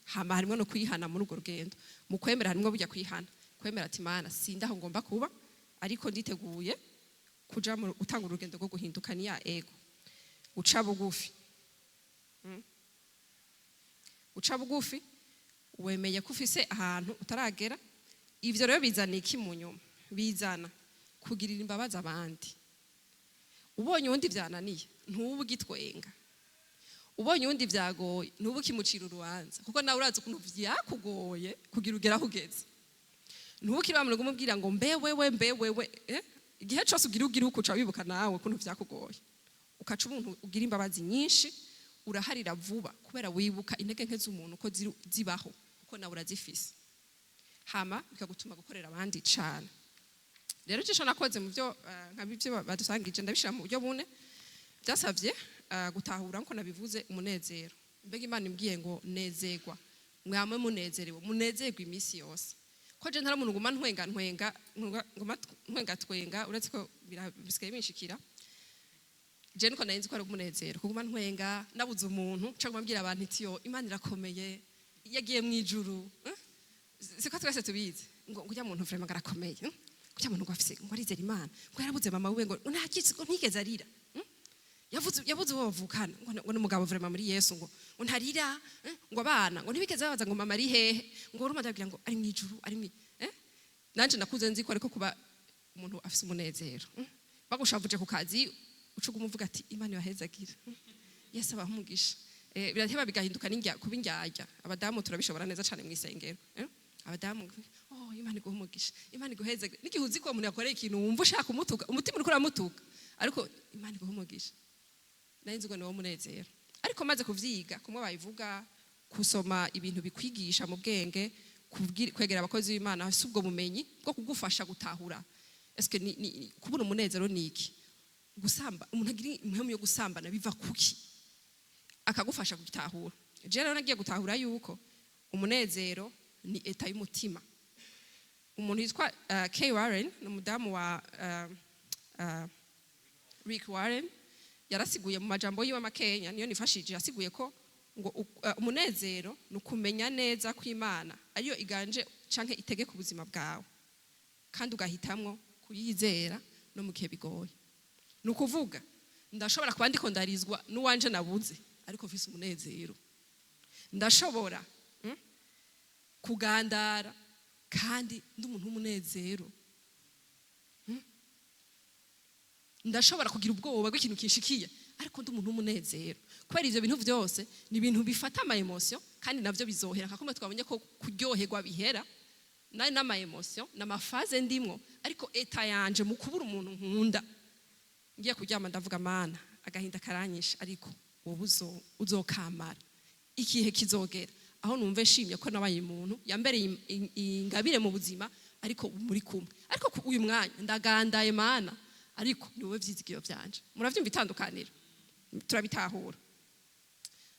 Hama harimo no kwihana muri urwo rugendo. Mu kwemera harimo burya kwihana, kwemera ati Mana, sindi aho ngomba kuba, ariko nditeguye kuja mu gutanga urugendo rwo guhinduka. Ni ya ego. Guca bugufi. Guca bugufi, wemeye ko ufise ahantu utaragera. Ivyo rero bizana iki mu nyuma? Bizana kugirira imbabazi abandi. Ubonye uwundi byananiye, ntuba ugitwenga. Ubonye uwundi byagoye, ntuba ukimucira urubanza, kuko nawe urazi ukuntu vyakugoye kugira ugere aho ugeze. Ntubukire wa muntu umubwira ngo mbe wewe, mbe wewe, eh? Igihe cyose ugira uko uca wibuka nawe ukuntu vyakugoye, ukaca umuntu ugira imbabazi nyinshi, uraharira vuba kubera wibuka intege nke z'umuntu ko zibaho, kuko nawe urazifise. Hama bikagutuma gukorera abandi cane. Rero icyo nakoze mu byo nka bibyo badusangije, ndabishira mu buryo bune. Byasabye gutahura, nko nabivuze, umunezero. Mbega Imana imbwiye ngo nezerwa, mwamwe munezerewe, munezerwe iminsi yose, ko je ntari umuntu nguma ntwenga ntwenga, nguma ntwenga twenga, uretse ko bisigaye binshikira. Je niko nari nzi ko ari umunezero kuguma ntwenga nabuze umuntu, cyangwa mbwira abantu iti: "Yo, Imana irakomeye, yagiye mu ijuru," eh? Siko twese tubizi ngo ujya muntu vraiment arakomeye, eh? Ujya muntu ngo afise, ngo arizera Imana, ngo yarabuze mama wiwe, ngo ntakizi, ngo ntigeze arira, Yabuze uwo bavukana, ngo n'umugabo vraiment muri Yesu, ngo ntarira, eh? Ngo abana ngo ntibigeze babaza ngo mama ari hehe, ngo urumva ndabwira ngo ari mu ijuru, ari mu, eh? Nanje nakuze nzi ko ariko kuba umuntu afise umunezero, Bagushavuje ku kazi, uca umuvuga ati: "Imana ibahezagira, Yesu abaha umugisha." Birateba bigahinduka n'injya kuba indyarya. Abadamu turabishobora neza cyane mu isengero, eh? Abadamu: "Oh, Imana iguha umugisha, Imana iguhezagire." N'igihe uzi ko uwo muntu yakoreye ikintu wumva ushaka umutuka, umutima uriko uramutuka, ariko Imana iguha umugisha. Nari nzi ngo ni wo munezero, ariko maze kuvyiga kumwe babivuga, kusoma ibintu bikwigisha mu bwenge, kwegera abakozi b'Imana bafise ubwo bumenyi bwo kugufasha gutahura eske ni kubura umunezero ni iki, gusamba, umuntu agira impwemu yo gusambana biva kuki, akagufasha gutahura. Je rero nagiye gutahura yuko umunezero ni état y'umutima. Umuntu yitwa Kay Warren, ni umudamu wa Rick Warren, yarasiguye mu majambo yiwe makenya, niyo nifashije. Yasiguye ko ngo umunezero ni ukumenya neza ko Imana ariyo iganje canke itegeka ubuzima bwawe, kandi ugahitamwo kuyizera no mu gihe bigoye. Ni ukuvuga, ndashobora kuba ndiko ndarizwa n'uwanje nabuze, ariko mfise umunezero. Ndashobora kugandara kandi ndi umuntu w'umunezero. Ndashobora kugira ubwoba bw'ikintu kinshikiye, ariko ndi umuntu w'umunezero, kubera ivyo bintu byose ni ibintu bifata ama émotion, kandi navyo bizohera, nka kumwe twabonye ko kuryoherwa bihera. Nari n'ama émotion n'ama phases ndimwo, ariko état yanje mu kubura umuntu nkunda, ngiye kuryama ndavuga: "Mana, agahinda karanyishe, ariko wowe uzokamara. Ikihe kizogera aho numve nshimye ko nabaye umuntu yambereye ingabire mu buzima, ariko muri kumwe. Ariko uyu mwanya ndagandaye, Mana, ariko ni wowe vyizigiro vyanje." Muravyumva itandukaniro? Turabitahura?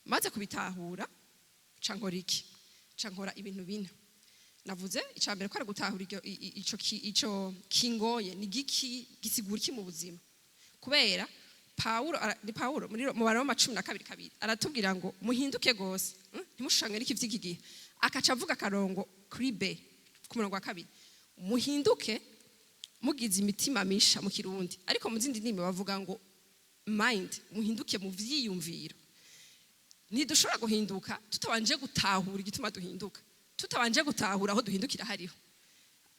Maze kubitahura, ca nkora iki? Ca nkora ibintu bine navuze. Icya mbere ko ari gutahura ico kingoye ni giki, gisigura iki mu buzima. Kubera Pawulo ni Pawulo muri mu Baroma 12:2 aratubwira ngo muhinduke gose, ntimushushanywe n'iki vy'iki gihe. Akaca avuga akarongo kuri B ku murongo wa kabiri: muhinduke mugize imitima misha mu Kirundi, ariko mu zindi ndimi bavuga ngo mind, muhinduke mu vyiyumviro. Ntidushobora guhinduka tutabanje gutahura igituma duhinduka, tutabanje gutahura aho duhindukira hariho.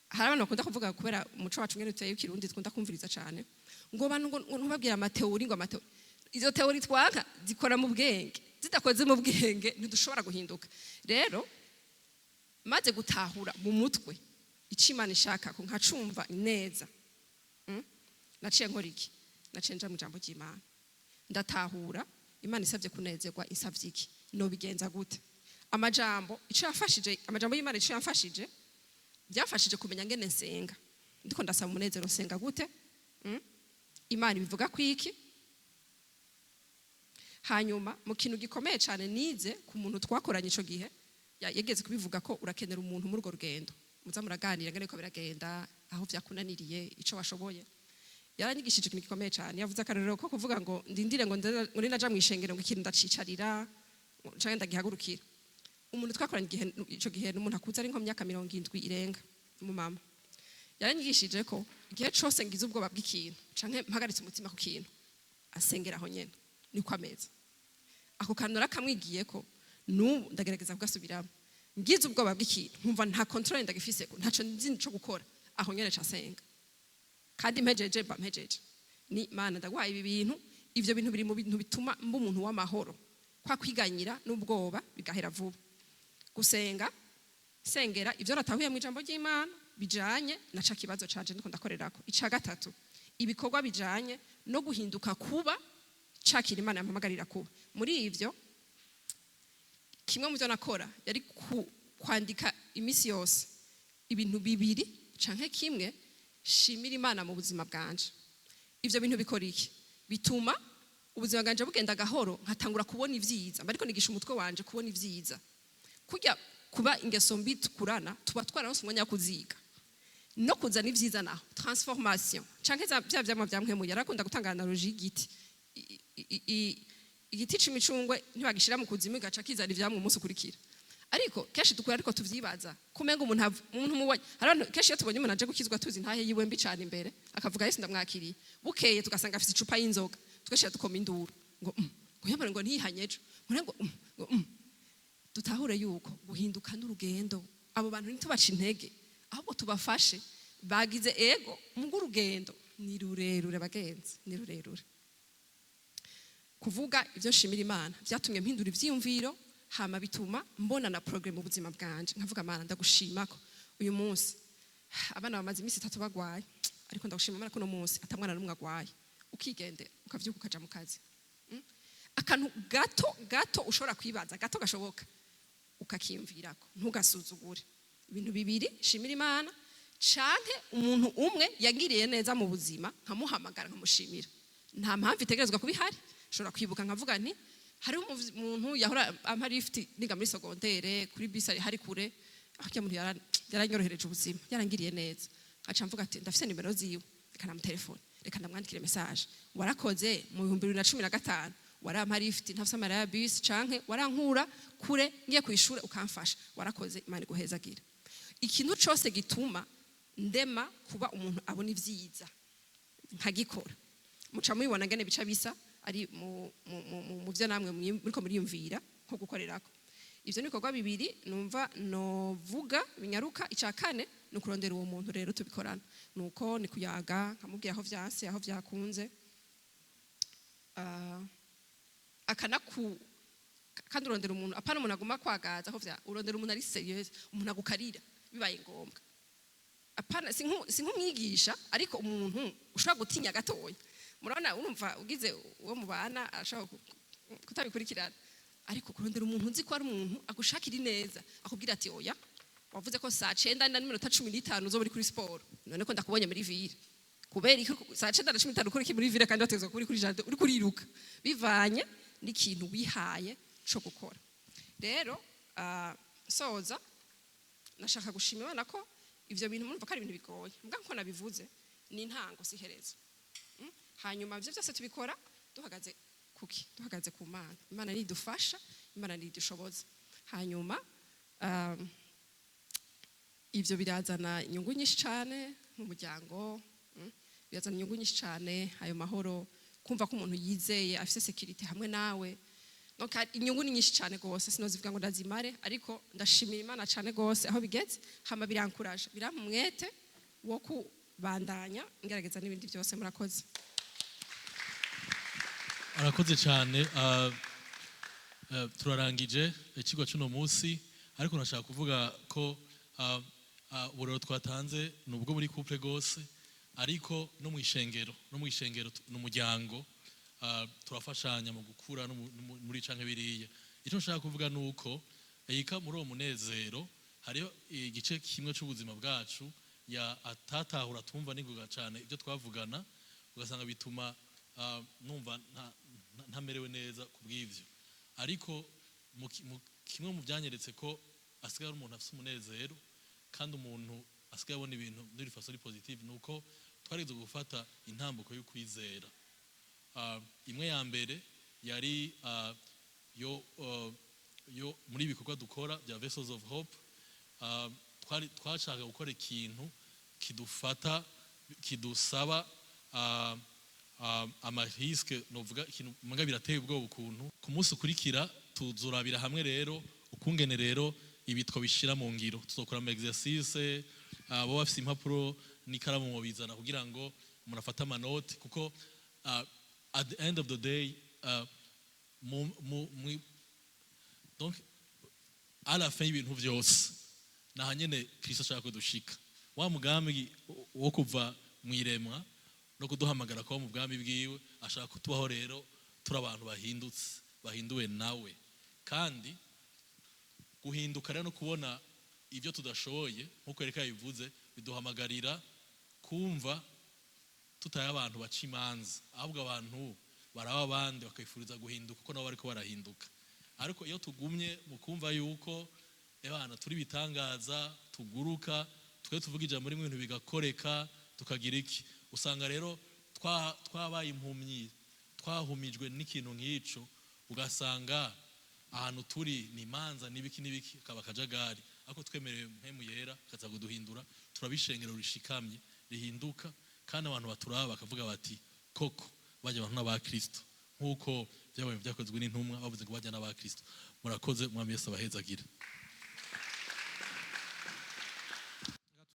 Hari abantu bakunda kuvuga, kubera umuco wacu ngene uteye w'ikirundi, dukunda kumviriza cyane ngo bantu ngo ntubabwire ama théories, ngo ama théories. Izo théories twanka zikora mu bwenge, zidakoze mu bwenge ntidushobora guhinduka. Rero maze gutahura mu mutwe icyo Imana ishaka ko nkacumva neza, Naciye nkora iki? Naciye nja mu ijambo ry'Imana, ndatahura Imana isabye kunezerwa, isabye iki, nobigenza gute. Amajambo icyo yamfashije, amajambo y'Imana icyo yamfashije, byamfashije kumenya ngene nsenga. Ndiko ndasaba umunezero, nsenga gute? Imana ibivuga ku iki? Hanyuma mu kintu gikomeye cyane nize ku muntu twakoranye ico gihe, yageze kubivuga ko urakenera umuntu muri urwo rugendo muza muraganira ngene ko biragenda, aho vyakunaniriye, ico washoboye. Yaranyigishije ikintu gikomeye cyane. Yavuze akarorero ko kuvuga ngo ndindire ngo ninaja mu ishengero ngo ikintu ndacicarira canke ndagihagurukira. Umuntu twakoranye igihe, ico gihe n'umuntu akuze, ari nko mu myaka 70 irenga, umumama. Yaranyigishije ko igihe cose ngize ubwoba bw'ikintu canke mpagaritse umutima ku kintu, asengera aho nyene niko ameze. Ako kantu narakamwigiye ko n'ubu ndagerageza kugasubiramo. Ngize ubwoba bw'ikintu, nkumva nta contrôle ndagifise, ntaco nzi co gukora, aho nyene ca senga, kandi mpejeje mba mpejeje. Ni Mana, ndaguhaye ibi bintu. Ivyo bintu biri mu bintu bituma mba umuntu w'amahoro, kwa kwiganyira n'ubwoba bigahera vuba. Gusenga, sengera ivyo natahuye mu ijambo ry'Imana bijanye na ca kibazo canje ndiko ndakorerako. Ica gatatu, ibikorwa bijanye no guhinduka kuba cakira Imana yampamagarira kuba. Muri ivyo, kimwe mu byo nakora yari kwandika iminsi yose ibintu bibiri canke kimwe shimira Imana mu buzima bwanje. Ivyo bintu bikora iki? Bituma ubuzima bwanje bugenda gahoro, nkatangura kubona ivyiza. Mba ariko nigisha umutwe wanje kubona ivyiza. Kurya kuba ingeso mbi tukurana, tuba twararonse umwanya wo kuziga no kuzana ivyiza. Naho transformation canke bya vyamwa vya mpwemu, yarakunda gutanga analogie y'igiti. Igiti c'imicungwe ntibagishira mu kuzimu gaca kizana ivyamwa umunsi ukurikira. Ariko kenshi dukura ariko tuvyibaza kumenga umuntu umuntu mubonye. Hari abantu kenshi iyo tubonye umuntu aje gukizwa, tuzi ntahe yiwe mbi cane imbere, akavuga "Yesu ndamwakiriye", bukeye tugasanga afise icupa y'inzoga, twese dukoma induru ngo ngo yamara ngo ntihanye ejo, ngo ngo ngo Dutahure yuko guhinduka n'urugendo. Abo bantu ntitubace intege, ahubwo tubafashe. Bagize ego mugo urugendo ni rurerure, bagenzi, ni rurerure. Kuvuga ibyo nshimira Imana byatumye mpindura ivyiyumviro, hama bituma mbona na progrès mu buzima bwanje. Nkavuga: "Mana, ndagushima ko uyu munsi abana bamaze iminsi 3 bagwaye, ariko ndagushima Mana ko uno munsi ata mwana n'umwe agwaye." Ukigendera, ukavyuka, ukaja mu kazi. Akantu gato gato ushobora kwibaza, gato gashoboka, ukakiyumvirako. Ntugasuzugure. Ibintu bibiri shimira Imana canke umuntu umwe yagiriye neza mu buzima, nkamuhamagara nkamushimira. Nta mpamvu itegerezwa kuba ihari. Nshobora kwibuka nkavuga nti hariho umuntu yahora ampa lift niga muri secondaire, kuri bisi hari kure aho. Muntu yaranyorohereje ubuzima, yarangiriye neza. Nkaca mvuga ati ndafise nimero ziwe, reka namutelefone, reka ndamwandikire message: "Warakoze mu 2015, warampa lift ntafise amahera ya bisi, canke warankura kure ngiye kw'ishure ukamfasha. Warakoze, Imana iguhezagira." Ikintu cose gituma ndema kuba umuntu abona ivyiza nkagikora, muca mubibona ngene bica bisa ari mu vyo namwe muriko muriyumvira nko gukorerako. Ivyo ni ibikorwa bibiri numva novuga binyaruka. Ica kane ni ukurondera uwo muntu rero tubikorana, nuko ni kuyaga, nkamubwira aho vyanse, aho vyakunze. Akanaku kandi urondera umuntu, apana umuntu aguma kwagaza aho vya. Urondera umuntu ari sérieux, umuntu agukarira bibaye ngombwa. Apana si nk'umwigisha, ariko umuntu ushobora gutinya gatoya. Murabona, urumva ugize uwo mubana arashobora kutabikurikirana, ariko kurondera umuntu uzi ko ari umuntu agushakira ineza, akubwira ati "Oya, wavuze ko saa 9:15 uzoba uri kuri siporo, none ko ndakubonye muri ville, kubera iki saa 9:15 ukora iki muri ville kandi wategetswe kuba uri kuri jardin uri kuriruka?" Bivanye n'ikintu wihaye co gukora. Rero soza, nashaka gushima Imana ko ivyo bintu murumva ko ari ibintu bigoye, mbwa nko nabivuze, ni intango, si iherezo. Hanyuma ivyo byose tubikora duhagaze kuki? Duhagaze ku Mana. Imana nidufasha, Imana nidushoboza. Hanyuma ivyo birazana inyungu nyinshi cane mu muryango, Birazana inyungu nyinshi cane, ayo mahoro, kumva ko umuntu yizeye, afise sécurité hamwe nawe. Donc inyungu ni nyinshi cyane gose, sinozivuga ngo ndazimare, ariko ndashimira Imana cyane gose aho bigeze. Hama birankuraje, birampa umwete wo kubandanya ngerageza n'ibindi byose. Murakoze. Arakoze cyane. Turarangije ikigo cy'uno munsi, ariko nashaka kuvuga ko uburero twatanze ni ubwo muri couple gose, ariko no mu ishengero n'umuryango, turafashanya mu gukura no muri canke biriya. Icyo nshaka kuvuga ni uko ika muri uwo munezero hariho igice kimwe cy'ubuzima bwacu ya atatahura, tumva n'ingoga cyane ibyo twavugana, ugasanga bituma numva ntamerewe neza ku bw'ivyo. Ariko kimwe mu byanyeretse ko asigaye ari umuntu afite umunezero kandi umuntu asigaye abona ibintu muri façon positive, ni uko twarigeze gufata intambuko y'ukwizera. Imwe ya mbere yari yo muri ibikorwa dukora bya Vessels of Hope. Twari twashaka gukora ikintu kidufata, kidusaba ama risques, novuga ikintu muga birateye ubwoba ukuntu. Ku munsi ukurikira tuzurabira hamwe rero ukungene rero ibi twabishira mu ngiro. Tuzokora ama exercice, abo bafise impapuro n'ikaramu mubizana kugira ngo umuntu afate amanoti, kuko at the end of the day, mu, mu, mu, donc à la fin y'ibintu vyose, naha nyene Kristo ashaka ko dushika wa mugambi wo kuva mu iremwa no kuduhamagara kuba mu bwami bwiwe. Ashaka kutubaho rero turi abantu bahindutse, bahinduwe nawe. Kandi guhinduka rero no kubona ibyo tudashoboye, nk'uko Erika yabivuze, biduhamagarira kumva tutaye abantu baca imanza, ahubwo abantu baraba abandi bakifuriza guhinduka kuko nabo bariko barahinduka. Ariko iyo tugumye mu kumva yuko ebana turi bitangaza, tuguruka, twe tuvuga ijambo rimwe ibintu bigakoreka, tukagira iki, usanga rero twabaye impumyi, twahumijwe n'ikintu nk'ico, ugasanga ahantu turi ni imanza n'ibiki n'ibiki, akaba akajagari. Ariko twemerewe Mpwemu Yera akaza kuduhindura, turabishengero rishikamye rihinduka, kandi abantu baturaba bakavuga bati: "Koko bajya abantu n'aba Kristo," nk'uko byabaye byakozwe n'intumwa, bavuze ngo bajya n'aba Kristo. Murakoze, Umwami Yesu abahezagire.